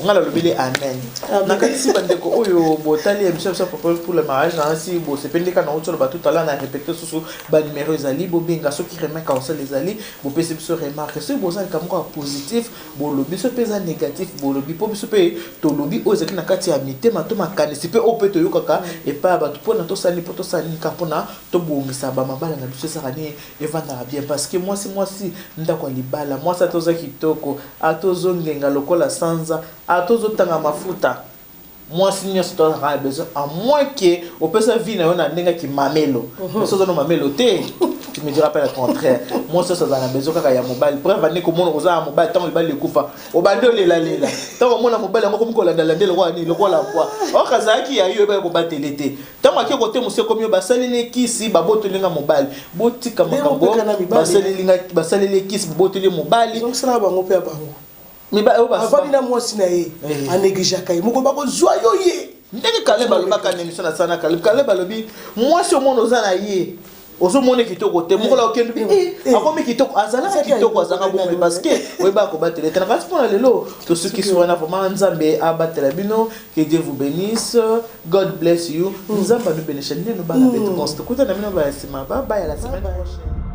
Nga nalobeli amen. Amen. Nakanisi bandeko oyo botali émission biso propos pour le mariage, nasi bosepeli kaka na otolo bato tala na répété susu banuméro ezali, bobenga soki remarque akosala ezali, bopesi biso remarque. Soki boza likambo moko ya positif, bolobi. Soki mpe eza négatif, bolobi, mpo biso mpe tolobi oyo ezalaki na kati ya mitema to makanisi mpe oyo mpe toyokaka epai ya bato, mpona tosali, mpo tosala nini kaka mpona tobongisa bamabala na biso, ezaka nini, evandaka bien. Parce que mwasi, mwasi ndako ya libala, mwasi ata oza kitoko, ata ozongenga lokola sanza, ata ozotanga mafuta, mwasi nyonso tozalaka na besoin, à moins que opesa vie na yo na ndenge kimamelo. Mais oza no mamelo te, tu me diras pas le contraire. Mwasi nyonso azala na besoin kaka ya mobali. Preuve ande komona oza na mobali, ntango libali ekufa, obandi olelalela. Ntango omona mobali yango komi kolandala nde lokola nini, lokola mbwa oka azalaki ya yo, oyebaki kobatele te. Ntango ake kote mosu, ekomi oyo basaleli ekisi, babotolinga mobali. Botika makambo. Mpe na mibali. Basaleli ekisi, babotoli mobali. Ezongisala bango mpe ya bango. Oyo avandi na mwasi na ye, anégligeaka ye moko, bakozwa yo ye. Ndenge Kaleb alobaka na émission na sana, Kaleb, Kaleb alobi mwasi omona oza na ye, ozomona kitoko te, mokolo okende akomi kitoko, azalaka kitoko, azalaka bongo parce que oyebaka kobatela te. Na kasi mpona lelo tosukisi wana. Vraiment, Nzambe abatela bino, que Dieu vous bénisse, God bless you, Nzambe anobénisse neno bana betu. Tokutana bino baya nsima. Bye bye, à la semaine prochaine.